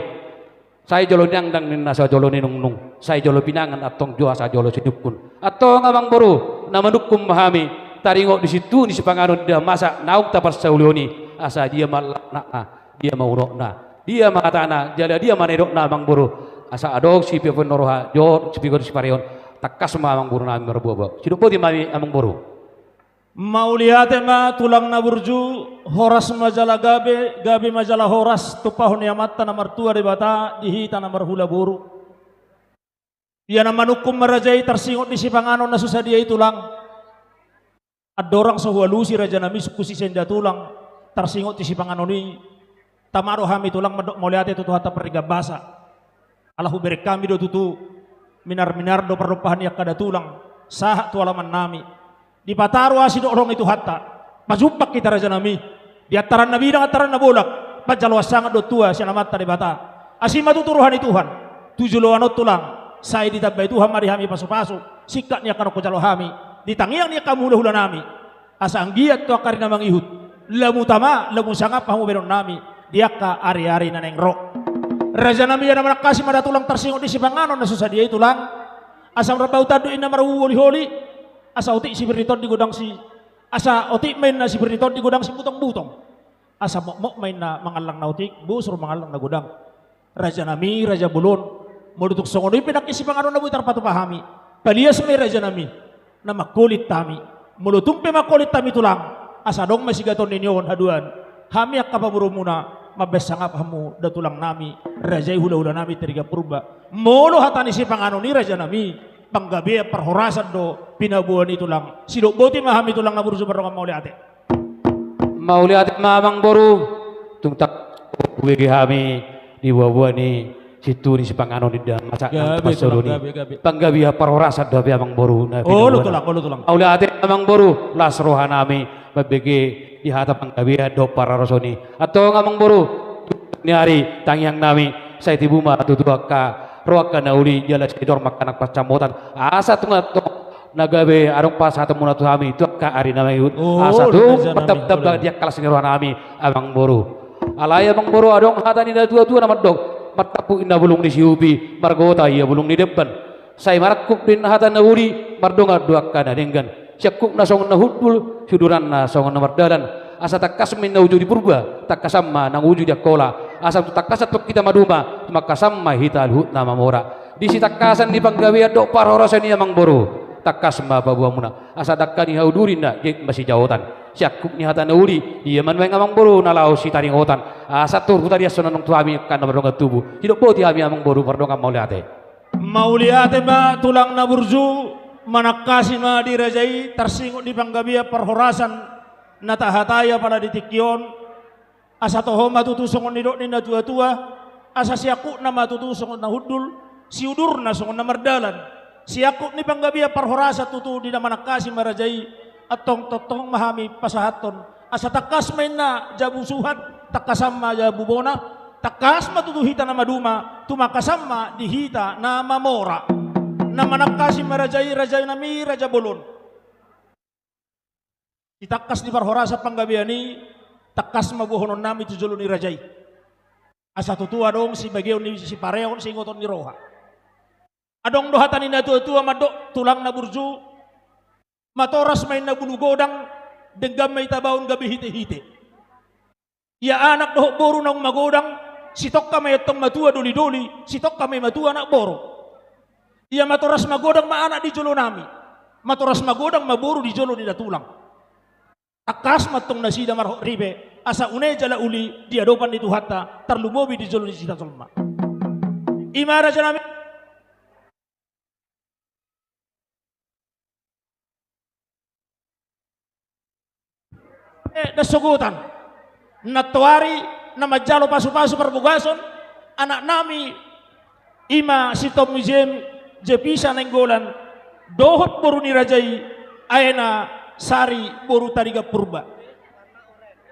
Sai jolo ni angdang ninna, sai jolo ni nungnung, sai jolo pinangan antong jo asa jolo sinungkun. Antong, Amangboru, na manungkun ma hami, taringot di sintua ni sipanganon di na masa naung taparsaulihon i, asa dia ma laknatna, dia ma unokna, dia ma hatana, jala dia ma nidokna, Amangboru, asa adong sipeopon ni roha dohot sipiga ni sipareon, tangkas ma, Amangboru nami, marboaboa. Sidok boti ma hami, Amangboru. Mauliate ma, tulang na burju, horas ma jala gabe, gabe ma jala horas, tumpahon ni Amanta na martua Debata di hita na marhula boru. Ia na manungkun ma raja i tarsingot di sipanganon na so sadia i, tulang. Andorang so hualusi, rajanami, sungkun sise ni da tulang, tarsingot di sipanganon i, tama do hami, tulang, mandok mauliate tu Tuhanta pardenggan basa. Ala hubereng hami do tutu minarminar dohot pardompahan ni angka da tulang sahat tu alamannami. Dipataro asi dohot holong ni Tuhanta, pajumpang hita, rajanami, di antaran na bidang, antaran na bolak, panjaloan sangap dohot tua sian Amanta Debata. Asi ma tutu roha ni Tuhan tu joloan on, tulang, sai ditambai Tuhan ma di hami pasupasu, singkat ni angka na hujalo hami di tangiang ni angka hulahulanami. Asa anggiat tu angka ari na mangihut, lamu tama, lamu sangap hamu bahenonnami di angka ari-ari na naeng ro. Rajanami, ia na manangkasi ma da tulang tarsingot di sipanganon na so sadia i tulang. Asa rap ma tanduk inna marholi-holi. Asa otik sipir ni tondi godang si, asa otik ma inna sipir ni tondi godang simbutong-butong. Asa mokmok ma inna mangallang na otik, bosur mangallang na godang. Rajanami, raja bolon, molo tung songon i pe nangkin sipanganon na boi tarpatupa hami, palias ma i rajanami, na mangkolit hami. Molo tung pe mangkolit hami tulang, asa adong ma sigaton ni on haduan. Hami angka paborumuna, mambahen sangap hamu da tulangnami, raja i hula-hulanami Tarigan Purba. Molo hata ni sipanganon i rajanami, panggabean parhorasan do pinaboan i tulang. Sidok boti ma hami tulang na burju, mardongan mauliate. Mauliate ma amang boru, tung tangkas hubege hami di boa-boa ni sintua ni sipanganon i da masa. Gabe, tulang, gabe, gabe. Panggabean parhorasan do hape amang boru na pinaboan. Olo tulang, olo tulang. Mauliate amang boru, las rohanami mambege di hata panggabean dohot parhorasan i. Antong amang boru, tu ni ari tangiangnami, sai tibu ma tutu angka ro angka na uli jala sai dor ma angka na pansamotan. Asa tung antong na gabe adong pasahatonmuna tu hami tu angka ari na mangihut. Asa tung martambah-tambah di angka las ni rohanami amang boru. Alai amang boru, adong hata ni na tua-tua na mandok, martampuk inna bulung ni siupi, margota ia bulung ni demban. Sai marangkup do inna hata na uli, mardongan do angka na denggan. Siangkupna songon na hundul, siuduranna songon na mardalan. Asa tangkas ma inna uju di Purba, tangkasan ma nang uju di Angkola. Asa tung tangkas antong hita maduma, tumangkasan ma hita luhutna mamora. Di sitangkasan ni panggabean dohot parhorasan i amang boru, tangkas ma paboaonmuna. Asa dangka ni hauduri na jait ma sijaotan. Siangkup ni hata na uli, ia ma nuaeng amang boru na laho sitaringotan. Asa tor hutariashon annon tu hami angka na mardongan tubu. Sidok boti hami amang boru, mardongan mauliate. Mauliate ma tulang na burju, manangkasi ma di raja i tarsingot di panggabean parhorasan na tahatai apala di tingki on. Asa toho ma tutu songon nidok ni na tua-tua, asa siangkupna ma tutu songon na hundul, siudurna songon na mardalan. Siangkup ni panggabean parhorasan tutu di na manangkasi ma raja i, antong tongtong ma hami pasahathon. Asa tangkas ma inna jabu suhat, tangkasan ma jabu bona, tangkas ma tutu hita na maduma, tumangkasan ma di hita na mamora. Na manangkasi ma raja i, rajanami, raja bolon. Sitangkas ni parhorasan panggabean i, tangkas ma boahononnami tu jolo ni raja i. Asa tutu adong sibageon ni sipareon, siingoton ni roha. Adong do hata ni na tua-tua mandok, tulang na burju, matoras ma inna bulu godang, denggan ma i tabaon gabe hite-hite. Ia anak dohot boru naung magodang, sitongka ma i antong matua doli-doli, sitongka ma i matua anak boru. Ia matoras magodang ma anak di jolonami, matoras magodang ma boru di jolo ni da tulang. Tangkas ma antong nasida marhot ripe, asa une jala uli di adopan ni Tuhanta, tarlumobi di jolo ni nasida jolma. I ma rajanami. Eh, das sogotan. Nantoari na manjalo pasu-pasu parbogason, anaknami, i ma si Tommy Jem, Jepisa Nainggolan, dohot boru ni raja i, Aena Sari boru Tarigan Purba.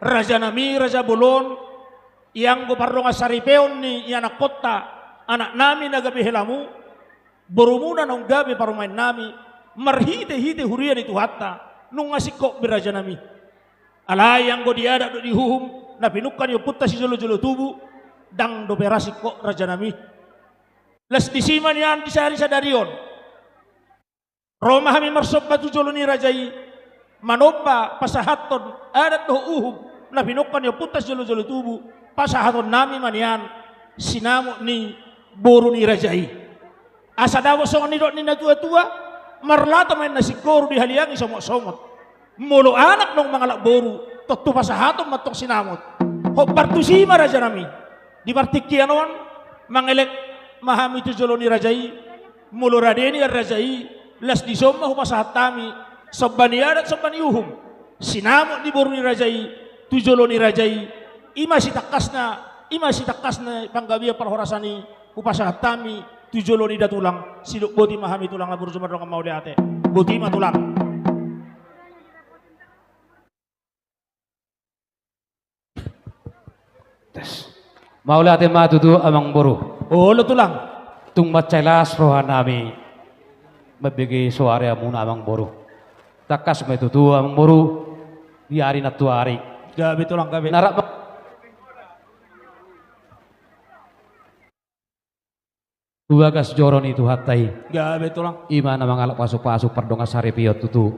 Rajanami, raja bolon, ianggo pardongan saripeon ni ianakkonta, anaknami na gabe helamu, borumuna naung gabe parumaennami, marhite-hite huria ni Tuhanta, nunga singkop be rajanami. Alai anggo di adat dohot di uhum, na pinungka ni ompunta sijolo-jolo tubu, ndang dope ra singkop rajanami. Las disi ma nian di sahari sadari on. Ro ma hami marsomba tu jolo ni raja i, manomba pasahathon adat dohot uhum, na pinungka ni ompunta sijolo-jolo tubu, pasahatonnami ma nian sinamot ni boru ni raja i. Asa dapot songon nidok ni na tua-tua, marlato ma inna singkoru dihaliangi somot-somot. Molo anak naung mangalap boru, tontu pasahaton ma antong sinamot. Hombar tusi ma rajanami. Di partingkian on, mangelek ma hami tu jolo ni raja i, molo rade nian raja i, las dison ma hupasahat hami, somba ni adat somba ni uhum, sinamot ni boru ni raja i, tu jolo ni raja i, i ma sitangkasna, i ma sitangkasna panggabean parhorasan i, hupasahat hami, tu jolo ni da tulang, sidok boti ma hami tulang na burju mardongan mauliate. Boti ma tulang. Tes. Mauliate ma tutu amang boru. Olo tulang. Tung mansai las rohanami mambege soareonmuna amang boru. Tangkas ma i tutu amang boru. di ari nantuari. Gabe tulang, gabe. Na rap ma- tu bagas joro ni Tuhanta i. Gabe tulang. I ma na mangalap pasupasu pardongan saripeon tutu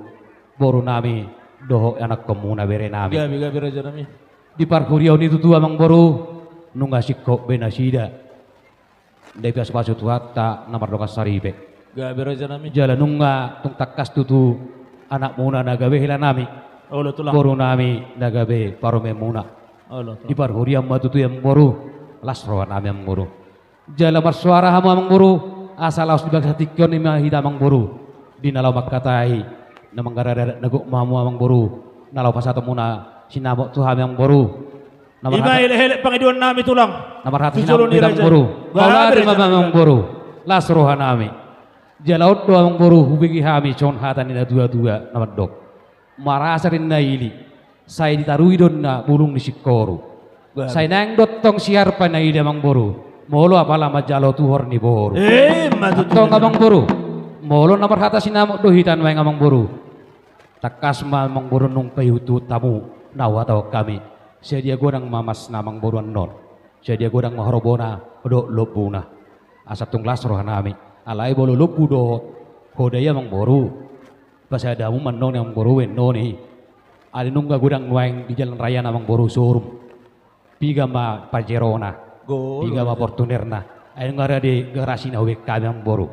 boru nami dohot anakkonmuna bere nami. Gabe, gabe raja nami. Di parhuriaon i tutu amang boru, nunga singkop be nasida. Ndai pasupasu Tuhanta na mardongan saripe. Gabe raja nami. Jala nunga tung tangkas tutu anakmuna na gabe hela nami. Olo tulang. Boru nami na gabe parumaenmuna. Olo tulang. Di parhuriaon ma tutu i amang boru, las roha nami amang boru. Jala marsuara hamu amang boru, asa laos di bagasan tingki on i ma hita amang boru. Di na laho mangkatai, na manggarar adat na gok ma hamu amang boru, na laho pasahatonmuna sinamot tu hami amang boru. Na marhata- Ima elekelek pangidoan nami tulang. Na marhata sinamot tu hita amang boru. Gabe raja nami. Mauliate ma amang boru. Las roha nami. Jala on do amang boru hubege hami songon hata ni natuatua na mandok. Marasa ninna ili, sai ditarui do ninna bulung ni singkoru. Gabe. Sai naeng do tong siarpa na ili amang boru, molo apala manjalo tuhor ni boru. Ima tutu. Antong amang boru, molo na marhata sinamot do hita nuaeng amang boru, tangkas ma amang boru nunga paihutihut hamu na huhatahon hami. Sadia godang ma masna amang boru annon. Sadia godang ma horbona dohot lombuna. Asa tung las roha nami. Alai molo lombu dohot hoda i amang boru, pasahat hamu ma annon i amang boru, annon i. Alai nunga godang nuaeng di jalan raya na amang boru showroom. Piga ma Pajerona, piga ma Fortunerna. Ai nunga rade garasi na hubege hami amang boru.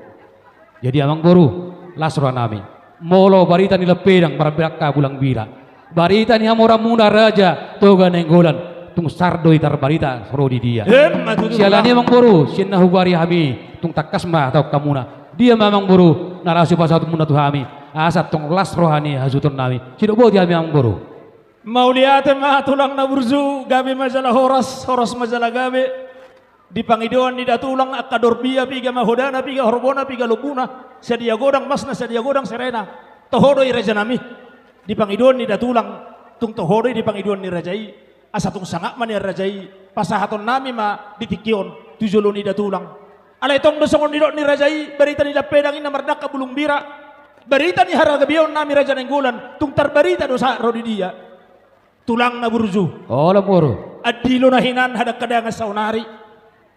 Jadi amang boru, las roha nami. Molo barita ni lampedang marangka bulang bira, barita ni hamoraonmuna Raja Toga Nainggolan, tung sar do i tarbarita ro di dia. Ima tutu. Siala ni i amang boru, sian na huboan hami, tung tangkas ma hatahon hamuna. Dia ma amang boru na laos hupasahat hamuna tu hami, asa tong las roha ni hasuhuton nami. Sidok boti hami amang boru. Mauliate ma tulang na burju, gabe ma jala horas, horas ma jala gabe. Di pangidoan ni datulang angka dorbia, piga ma hodana, piga horbona, piga lombuna, sadia godang masna, sadia godang serena. Toho do i raja nami. Di pangidoan ni datulang, tung toho do i di pangidoan ni raja i. Asa tung sangap ma nian raja i, pasahaton nami ma di tingki on tu jolo ni datulang. Alai tong do songon nidok ni raja i, barita ni lampedang i na mardangka bulung bira. Barita ni haragabeon nami Raja Nainggolan, tung tarbarita do sahat ro di dia. Tulang na burju. Olo boru. Andilo na hinan hadangkadangan saonari.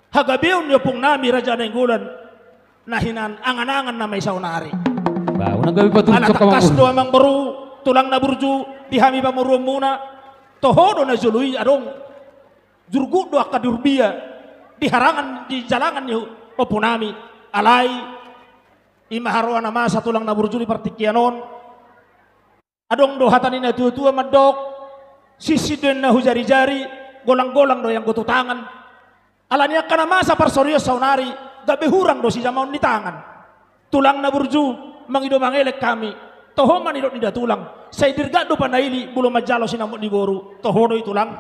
Hagabeon ni ompung nami Raja Nainggolan, na hinan anganangan nama i saonari. Ba, unang gabe patutup. Ala tangkas do amang boru, tulang na burju, di hami pamoruonmuna. Toho do na jolo i adong. Jurgut do angka dorbia di harangan, di jalangan ni ompu nami. Alai ima haroa na masa tulang na burju di partingkian on. Adong do hata ni natuatua mandok, sinsin do inna hujarijari, golanggolang do i anggo tu tangan. Ala ni angka na masa parsorion saonari, gabe hurang do sijamaon ni tangan. Tulang na burju, mangido mangelek hami. Toho ma nidok ni datulang, sai dirgak do panaili molo manjalo sinamot ni boru. Toho do i tulang.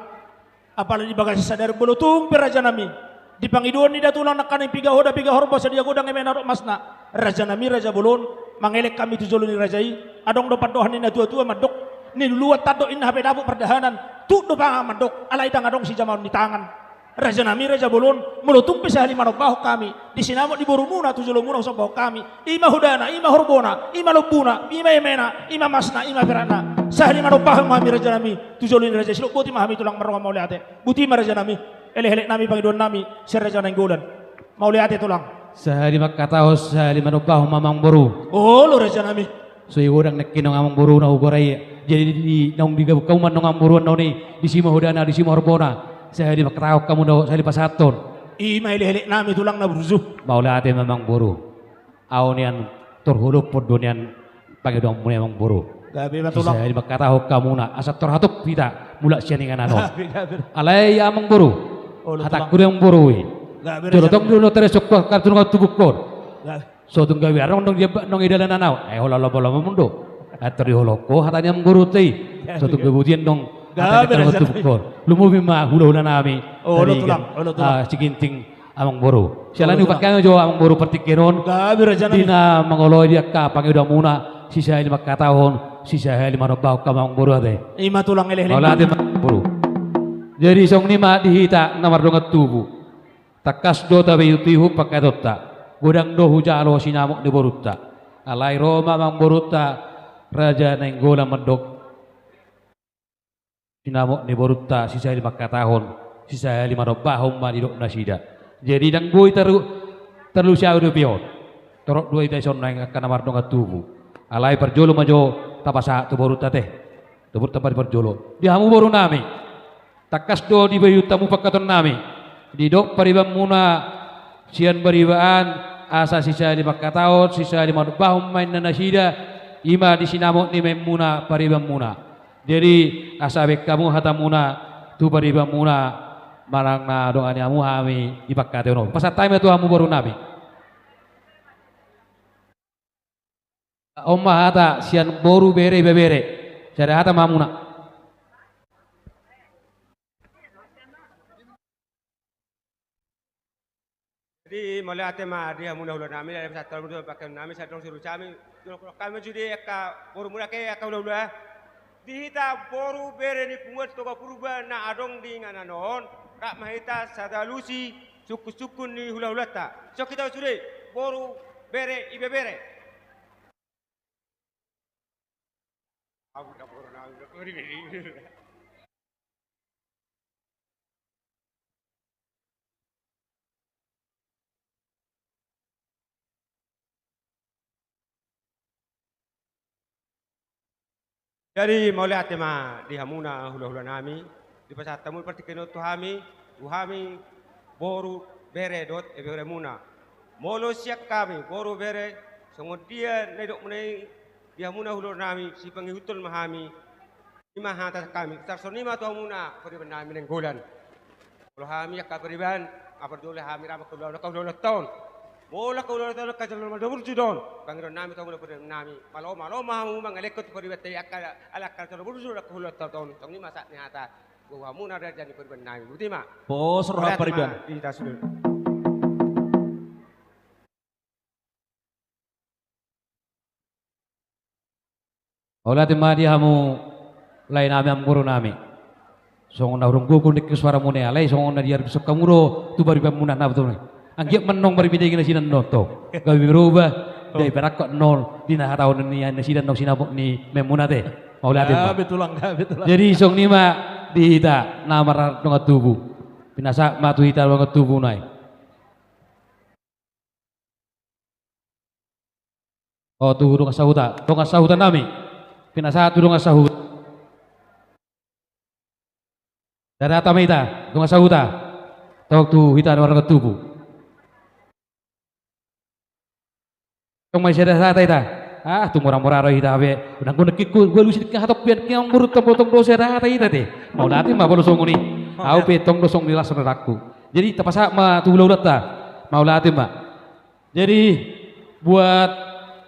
Apala di bagasan sadari molo tung pe raja nami, di pangidoan ni datulang nangkaning piga hoda piga horbo sadia godang eme na dohot masna, raja nami raja bolon, mangelek hami tu jolo ni raja i. Adong do pandohan ni natuatua mandok, niluluan tandok inna hape dapot pardahanan. Tuk do pangan mandok, alai ndang adong sijamaon ni tangan. Raja nami raja bolon, molo tung pe sahali manombahon hami, di sinamot ni borumuna tu jolomuna husombahon hami. Ima hodana, ima horbona, ima lombuna, ima emena, ima masna, ima perakna. Sahali manombahon ma hami raja nami tu jolo ni raja i, sidok boti ma hami tulang marroha mauliate. Boti ma raja nami, elekelek nami pangidoan nami sian Raja Nainggolan. Mauliate tulang. Sahali mangkatahon, sahali manombahon ma amang boru. Olo raja nami. So i godang nangkin naung amang boru na hugorai. Jadi di naung digabung hamu ma annon amang boru annon i, disi ma hodana, disi ma horbona. Sahali mangkatahon hamu dohot sahali pasahathon. Ima elekelek nami tulang na burju. Mauliate ma amang boru. Ahu nian tor holophon do nian pangidoanmuna i amang boru. Gabe ma tulang. Sisahali mangkatahon hamuna asa tor hatop hita mulak sian inganan on. Gabe, gabe. Alai amang boru. Olo tulang. Hatangku do amang boru i. Gabe. Jolo tong do na tare sokko kartu nunga tubungkon. Gabe. So tung gabe adong nong di, nong di dalanan ahu. Ai holan lombolombo muse do. Ai tor diholohon ho hata ni amang boru i. Gabe. So tung gabe boti annon. Gabe, hata ni raja nami. Tubungkon. Lumobi ma hulahula nami. Olo tulang, olo tulang. Ah, Siginting amang boru. Siala ni upa hami jo amang boru partingkian on. Gabe raja nami. Di na mangoloi di angka pangidoanmuna, sisahali mangkatahon, sisahali manombahon hamu amang boru ate. Ima tulang elekelek. Mauliate amang boru. Jadi songon i ma di hita na mardongan tubu. Tangkas do tapaihutihut pangkataionta. Godang do hujalo sinamot ni borunta. Alai ro ma amang borunta Raja Nainggolan mandok. sinamot ni borunta sisahali mangkatahon, sisahali manombahon ma didok nasida. Jadi ndang boi taru-, tarlumobi dope on. Torop do hita dison nuaeng angka na mardongan tubu. Alai parjolo ma jo tapasahat tu borunta te. Topot tamba di parjolo. Di hamu boru nami. Tangkas do dibahen hamu pangkataion nami. Didok paribanmuna sian Bariba an, asa sisahali mangkatahon, sisahali manombahon ma inna nasida, i ma di sinamot ni memuna paribanmuna. Jadi, asa bahen hamu hatamuna tu paribanmuna, manang na dongani hamu hami di pangkataion on. Pasahat hami ma tu hamu boru nami. On ma hata sian boru, bere, ibebere. Sada hata ma hamuna. Jadi, mauliate ma di hamuna hulahula nami, dari satu tahun itu pakai nami, satu tahun suruh kami, suruh kami jadi angka boru muna ke angka hulahula. Di hita boru bere ni punguan Toga Purba na adong di inganan on, rap ma hita sada alusi sungkun-sungkun ni hulahulanta. Songon hita sude, boru, bere, ibebere. Jadi, mauliate ma di hamuna hulahula nami, dipasahat hamu partingkian on tu hami, tu hami boru, bere dohot ibeberemuna. Molo sian hami boru, bere, songon dia na nidokmuna i di hamuna hulahula nami, sipangihuthon ma hami. I ma hata hami, tarsongon i ma tu hamuna pariban nami Nainggolan. Molo hami angka pariban, apardole hami rap angka hulahula, angka hulahulanta on. Molo angka hulahulanta on angka jolma na burju do on, pangidoan nami tu hamuna pariban nami, malo, malo ma hamu mangalehon tu paribanta i angka, ala angka jolma na burju do on angka hulahulanta on. Songon i ma sahat ni hata tu hamuna raja ni pariban nami. Boti ma. Pos roha pariban. Mauliate ma di hita sude. Mauliate ma di hamu lae nami, amangboru nami. Songon na hurung gogo nangkin suaramuna i, alai songon na diarbison hamu do tu paribanmuna na betul. Anggiat ma annon marmidai nasida annon, tong. Gabe berubah, dai panangkok annon di na hatahonon ni nasida annon sinamot ni memuna te. Mauliate ma. Gabe tulang, gabe tulang. Jadi songon i ma di hita na mardongan tubu. Pinasahat ma tu hita dongan tubu nai. O, tu dongan sahuta, dongan sahuta nami. Pinasahat tu dongan sahuta. Sada hata ma hita, dongan sahuta. Tong tu hita na mardongan tubu. Tong ma sada hata hita. Ah, tung mora-mora do hita be. Unang guna kikku, gua lusi dikka hatop pian kian guru tong, tong do sada hata hita te. Mauliate ma molo songon i. Au pe tong do songon i las rohangku. Jadi tapasahat ma tu hulahulanta. Mauliate ma. Jadi, buat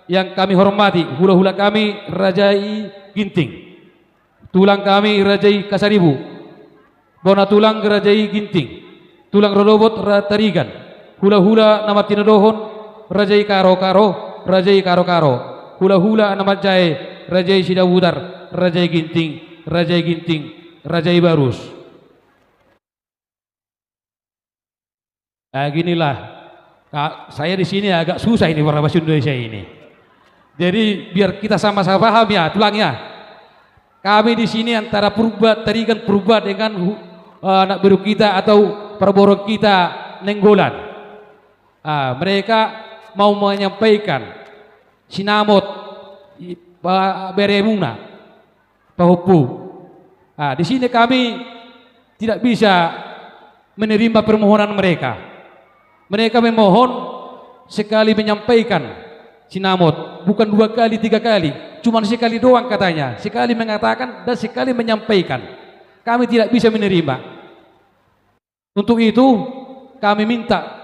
yang kami hormati, hulahula kami Raja i Ginting, tulang kami Raja i Kasaribu, bona tulang Raja i Ginting, tulang rorobot Ra-, Tarigan, hulahula na martinodohon Raja i Karokaro, Raja i Karokaro, hulahula na marjae Raja i Sidabutar, Raja i Ginting, Raja i Ginting, Raja i Barus. Ah, ginilah. Ka-, saya di sini agak susah ini, bahasa Indonesia ini. Jadi, biar kita sama-sama paham ya, tulang ya. Kami di sini antara Purba, Tarigan Purba dengan hu-, eh, anak beru kita atau parboru kita Nainggolan. Ah, mereka mau menyampaikan sinamot i-, pa-, beremuna. Pahompu. Ah, di sini kami tidak bisa menerima permohonan mereka. Mereka memohon sekali menyampaikan sinamot, bukan dua kali, tiga kali, cuma sekali doang katanya, sekali mengatakan dan sekali menyampaikan. Kami tidak bisa menerima. Untuk itu, kami minta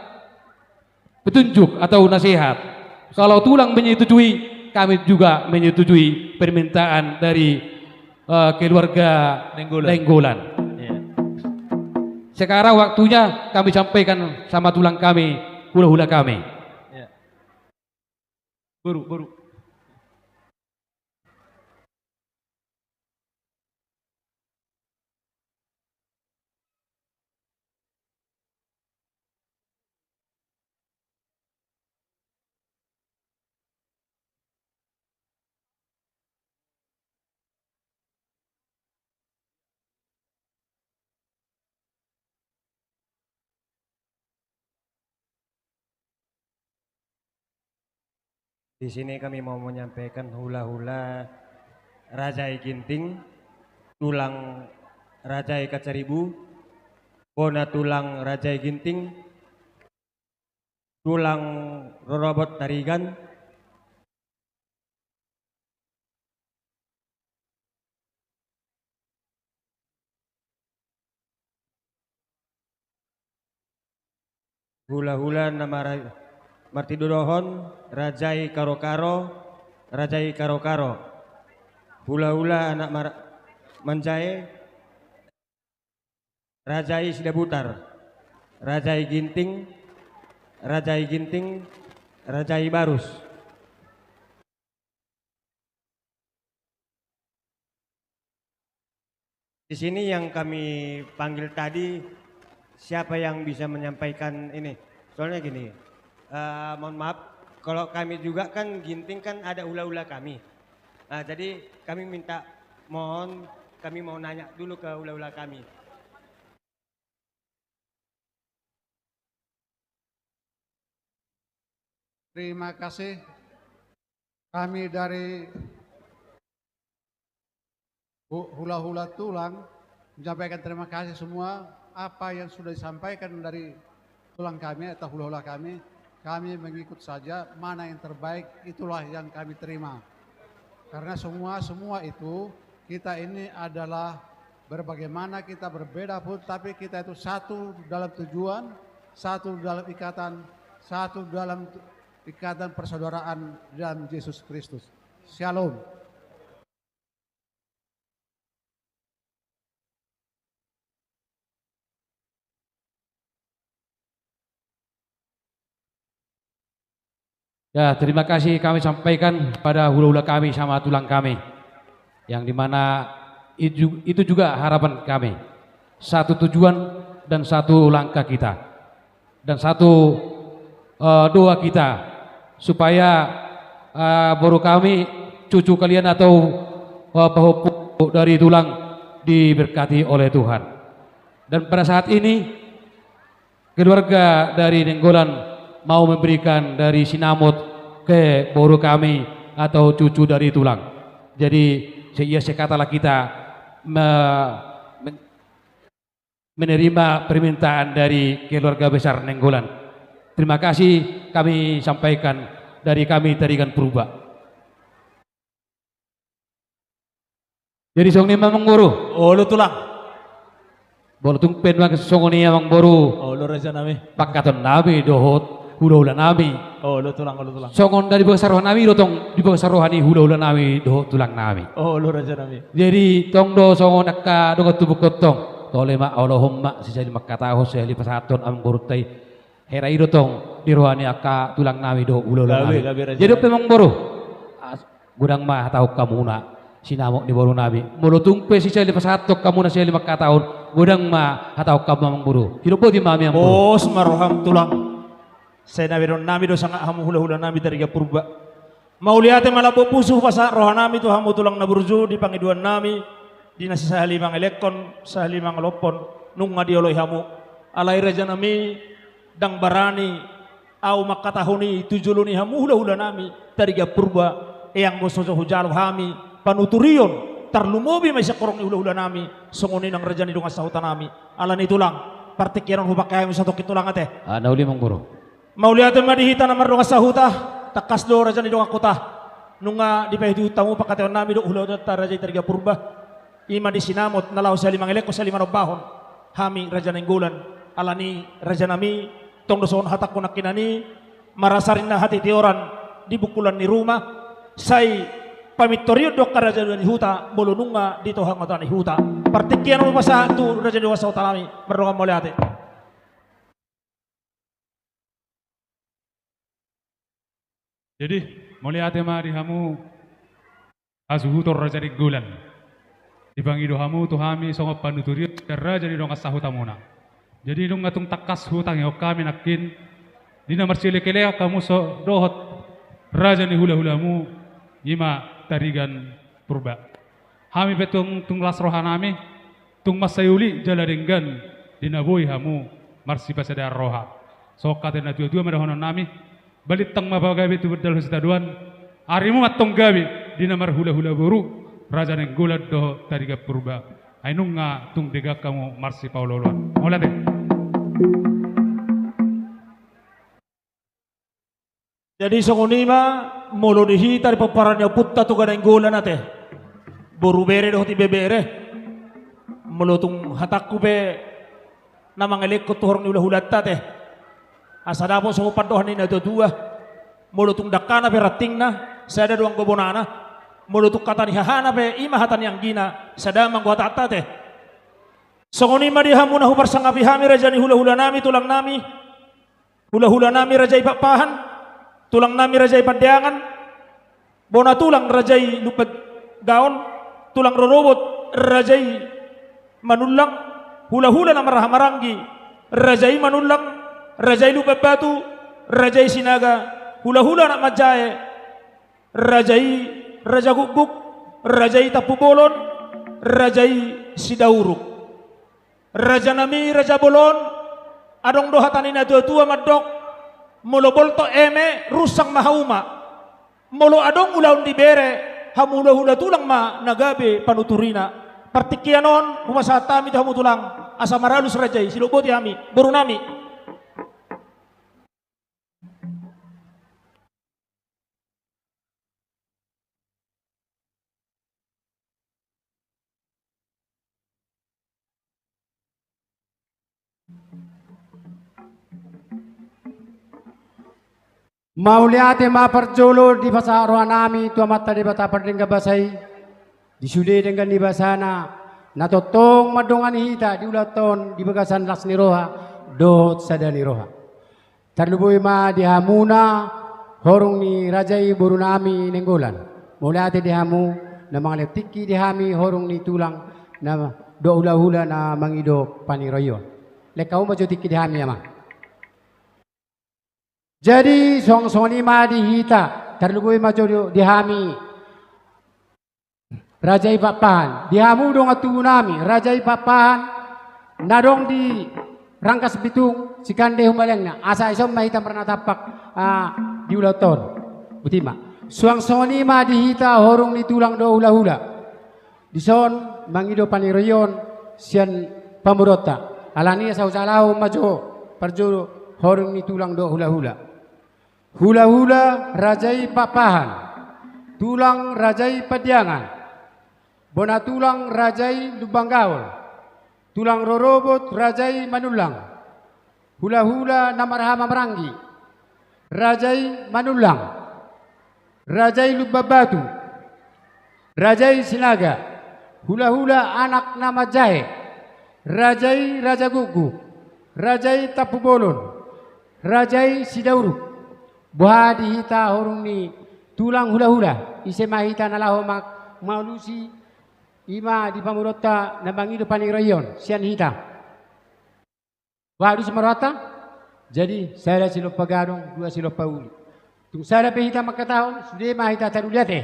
petunjuk atau nasihat. Kalau tulang menyetujui, kami juga menyetujui permintaan dari, eh, keluarga Nainggolan. Nainggolan. Iya. Sekarang waktunya kami sampaikan sama tulang kami, hulahula kami. Iya. Boru, boru. Di sini kami mau menyampaikan hula-hula Raja i Ginting, tulang Raja i Kancaribu, bona tulang Raja i Ginting, tulang rorobot Tarigan, hula-hula na mara-, martinodohon Raja i Karokaro, Raja i Karokaro, hula-hula anak mar-, manjae, Raja i Sidabutar, Raja i Ginting, Raja i Ginting, Raja i Barus. Di sini yang kami panggil tadi, siapa yang bisa menyampaikan ini? Soalnya gini, eh, mohon maaf, kalau kami juga kan Ginting kan ada hula-hula kami. Nah, jadi kami minta, mohon, kami mau nanya dulu ke hula-hula kami. Terima kasih. Kami dari hu-, hula-hula tulang menyampaikan terima kasih semua apa yang sudah disampaikan dari tulang kami atau hula-hula kami. Kami mengikut saja, mana yang terbaik, itulah yang kami terima. Karena semua, semua itu, kita ini adalah berbagaimana kita berbeda pun, tapi kita itu satu dalam tujuan, satu dalam ikatan, satu dalam tu-, ikatan persaudaraan dalam Yesus Kristus. Shalom. Ya, terima kasih kami sampaikan pada hula-hula kami sama tulang kami, yang dimana itu, itu juga harapan kami, satu tujuan dan satu langkah kita, dan satu, eh, doa kita, supaya, eh, boru kami, cucu kalian atau, eh, pahompu dari tulang diberkati oleh Tuhan. Dan pada saat ini, keluarga dari Nainggolan mau memberikan dari sinamot ke boru kami atau cucu dari tulang. Jadi, se-, ia sekatalah kita me-, men-, menerima permintaan dari keluarga besar Nainggolan. Terima kasih kami sampaikan dari kami Tarigan Purba. Jadi songon i ma, Amangboru. Olo, Tulang. Molo tung pe nuaeng songon i, Amangboru. Olo, Raja nami. Pangkataion nami dohot hula-hula nami. Olo, Tulang, olo, Tulang. Songon na dibagasan roha nami do tong, dibagasan roha ni hula-hula nami dohot tulang nami. Olo, Raja nami. Jadi tong do songon angka dongan tubuhon tong. Tole ma, olohon ma, sisali mangkatahon, sisali pasahathon, Amangboru, tai. Hera i do tong di roha ni angka tulang nami dohot hula-hula nami. Gabe, gabe, Raja nami. Jadi dope, Amangboru. As-, godang ma hatahon hamuna sinamot ni boru nami. Molo tung pe sisali pasahathon hamuna, sisali mangkatahon, godang ma hatahon hamu, Amangboru. Hidop boti ma hami, Amangboru. Pos ma roham, Tulang. Sai na benon nami do sangap hamu hula-hula nami Tarigan Purba. Mauliate ma lambok pusu hupasahat roha nami tu hamu tulang na burju di pangidoan nami, di na sisahali mangelekhon, sahali mangolophon, nunga dioloi hamu. Alai, Raja nami, ndang barani ahu mangkatahon i tu jolo ni hamu hula-hula nami Tarigan Purba, e, anggo so hujalo hami panuturion, tarlumobi ma i sian horong ni hula-hula nami, songon i nang raja ni dongan sahuta nami. Alani, Tulang, partingkian on hupangke hami satongkin, Tulang, ate. Ah, na uli, Amangboru. Mauliate ma di hita na mardongan sahuta, tangkas do, raja ni dongan huta, nunga dipaihut-ihut hamu pangkataion nami dohot hula-hulanta raja i Tarigan Purba. I ma di sinamot na laho sahali mangelekhon, sahali manombahon hami Raja Nainggolan. Alani, raja nami, tong do songon hatangku nangkinan i, marasa rinna hatitihoran di bungkulan ni ruma, sai pamintorion do angka raja ni huta molo nunga ditohang hata ni huta. Partingkian on hupasahat tu raja ni dongan sahuta nami, mardongan mauliate. Jadi, mauliate ma di hamu hasuhuton Raja Nainggolan. Dipangido hamu tu hami songon panuturion sian raja ni dongan sahutamuna. Jadi, nunga tung tangkas hutangihon hami nangkin, di na marsielean-elean hamu so dohot raja ni hula-hulamu, i ma Tarigan Purba. Hami pe tung, tung las roha nami, tung mansai uli jala denggan di na boi hamu marsipasadaan roha. Songon hata ni na tua-tua ma dohonon nami, Balintang ma pagabe tumundalhon sitadoan. Arimu ma antong gabe di na marhulahula boru, Raja Nainggolan dohot Tarigan Purba. Ai nunga tung denggan hamu marsipaolooloan. Mauliate. Jadi songon i ma, molo di hita di pomparan ni ompunta Toga Nainggolan ate, boru bere dohot ibebere, molo tung hatangku pe na mangelekhon tu horong ni hulahulanta ate, asa dapot songon pandohan ni natuatua. Molo tung dangkana pe rantingna, sada do anggo bonana. Molo tung hata ni hahana pe, i ma hata ni anggina, sada ma anggo hatanta ate. Songon i ma di hamu na huparsangapi hami, raja ni hulahulanami, tulangnami. Hulahulanami raja i Pakpahan, tulangnami raja i Pandeangan, bona tulang raja i Lumbangaol, tulang rorobot raja i Manullang, hulahula na marhahamaranggi raja i Manullang, raja i Lumbanbatu, raja i Sinaga, hulahula na manjae, raja i Rajagukguk, raja i Tampubolon, raja i Sidauruk. Rajanami raja bolon, adong do hata ni natuatua mandok, molo boltok eme, runsang ma hauma. Molo adong ulaon di bere, hamu hulahula tulang ma na gabe panuturina. Partingkian on hupasahat hami tu hamu tulang, asa maralus raja i, sidok boti hami, borunami. Mauliate ma parjolo dipasahat rohanami tu Amanta Debata pardenggan basa i, di sude denggan ni basana, na tongtong mandongani hita di ulaonta on di bagasan las ni roha dohot sada ni roha. Tarlumobi ma di hamuna horong ni raja i borunami Nainggolan. Mauliate di hamu na mangalehon tingki di hami horong ni tulang na dohot hulahula na mangido paniroion. Lehon hamu ma jo tingki di hami, amang. Jadi suang songon i ma di hita, tarlumobi ma jo di hami raja i Pakpahan. Di hamu dongan tubunami raja i Pakpahan na adong di Rangkas Bitung, Cikande, Humbalengna, asa dison ma hita marnatampak, ah, di ulaonta on. Boti ma. Suang songon i ma di hita horong ni tulang dohot hulahula. Dison mangido paniroion sian pamoruonta. Alani i asa husalahon ma jo parjolo horong ni tulang dohot hulahula. Hulahula raja i Pakpahan, tulang raja i Pandeangan, bona tulang raja i Lumbangaol, tulang rorobot raja i Manullang, hulahula na marhahamaranggi raja i Manullang, raja i Lumbanbatu, raja i Sinaga, hulahula anak na manjae, raja i Rajagukguk, raja i Tampubolon, raja i Sidauruk. Boha di hita horong ni tulang hulahula, ise ma hita na laho ma-, mangalusi, i ma di pamoruonta na mangido paniroion sian hita. Boha, dus ma rohanta? Jadi sada silompa gadong, dua silompa uli. Tung sada pe hita mangkatahon, sude ma hita taruliate.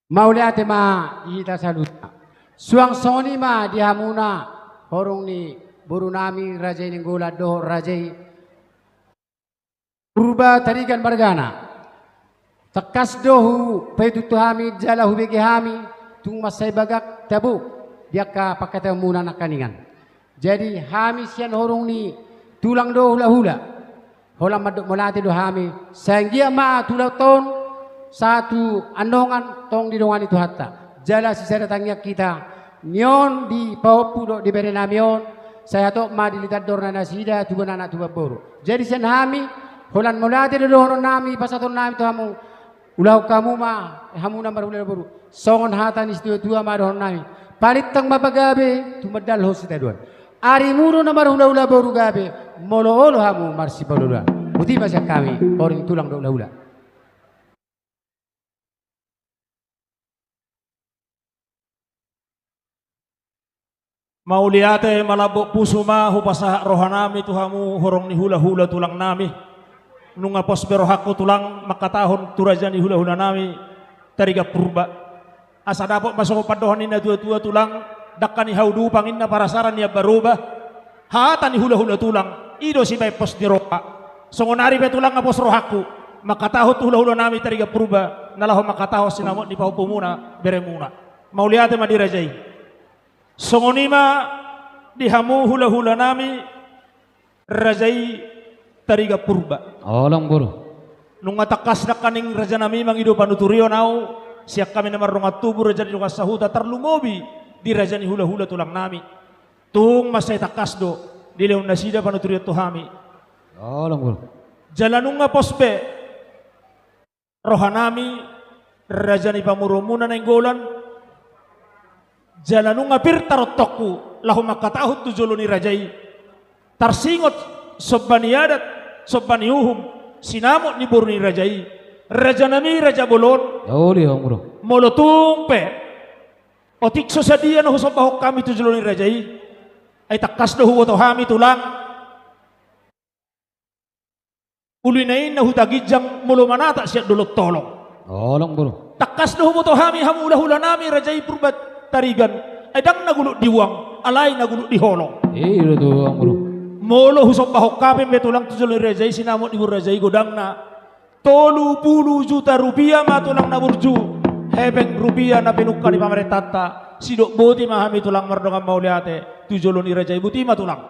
Mauliate ma di hita saluhutna. Suang songon i ma di hamuna horong ni borunami raja i Nainggolan dohot raja i Purba Tarigan margana. Tangkas do hupaihutihut hami jala hubege hami tung mansai bagak tabo di angka pangkataionmuna nangkiningan. Jadi hami sian horong ni tulang dohot hulahula, holan mandok mauliate do hami, sai anggiat ma tu ulaonta on sahat tu andongan tong didongani Tuhanta. Jala sisada tangiang hita, nion di pahompu dohot di berenami on, sai hatop ma dilehon andor nasida tubuan anak tubuan boru. Jadi sian hami, holan mauliate do dohononnami, pasahatonnami tu hamu, ulahon hamu ma, hamu na marhulahula boru. Songon hata ni situatua ma dohononnami. Balintang ma pagabe, tumundalhon sitadoan. Arimu do na marhulahula boru gabe, molo olo hamu marsipaolooloan. Boti ma sian hami, horong ni tulang dohot hulahula. Mauliate, malambok pusu ma hupasahat rohanami tu hamu horong ni hulahula tulangnami. Nunga pos be rohangku tulang mangkatahon tu raja ni hulahulanami Tarigan Purba. Asa dapot ma songon pandohan ni natuatua tulang, dangka ni hau dupang inna parasaran ni ambaroba. Hata ni hulahula tulang, i do sibaen pos ni roha. Songonari pe tulang nga pos rohangku mangkatahon tu hulahulanami Tarigan Purba na laho mangkatahon sinamot ni pahompumuna beremuna. Mauliate ma di raja i. Songon i ma di hamu hulahulanami raja i Tarigan Purba. Holong boru. Nunga tangkas nangkaning rajanami mangido panuturion au sian hami na mardongan tubu, raja ni dongan sahuta, tarlumobi di raja ni hulahula tulangnami. Tung mansai tangkas do dilehon nasida panuturion tu hami. Holong boru. Jala nunga pos be rohanami raja ni pamoruonmuna Nainggolan. Jala nunga pir tarontokku laho mangkatahon tu jolo ni raja i. Tarsingot somba ni adat, somba ni uhum, sinamot ni boru ni raja i, rajanami raja bolon. Uli, holong boru. Molo tung pe otik so sadia na husombahon hami tu jolo ni raja i, ai tangkas do huboto hami tulang, uli na i na huta ginjang molo manatap sian dolok tolong. Holong boru. Tangkas do huboto hami hamu hulahulanami raja i Purba Tarigan, ai ndang na guluk dibuang, alai na guluk diholong. I do tutu, holong boru. Molo husombahon hami be tulang tu jolo ni raja i, sinamot ni boru raja i, godangna tolu pulu juta rupia ma tulang na burju, hepeng rupia na pinungka ni pamarentanta. Sidok boti ma hami tulang mardongan mauliate tu jolo ni raja i. Boti ma tulang.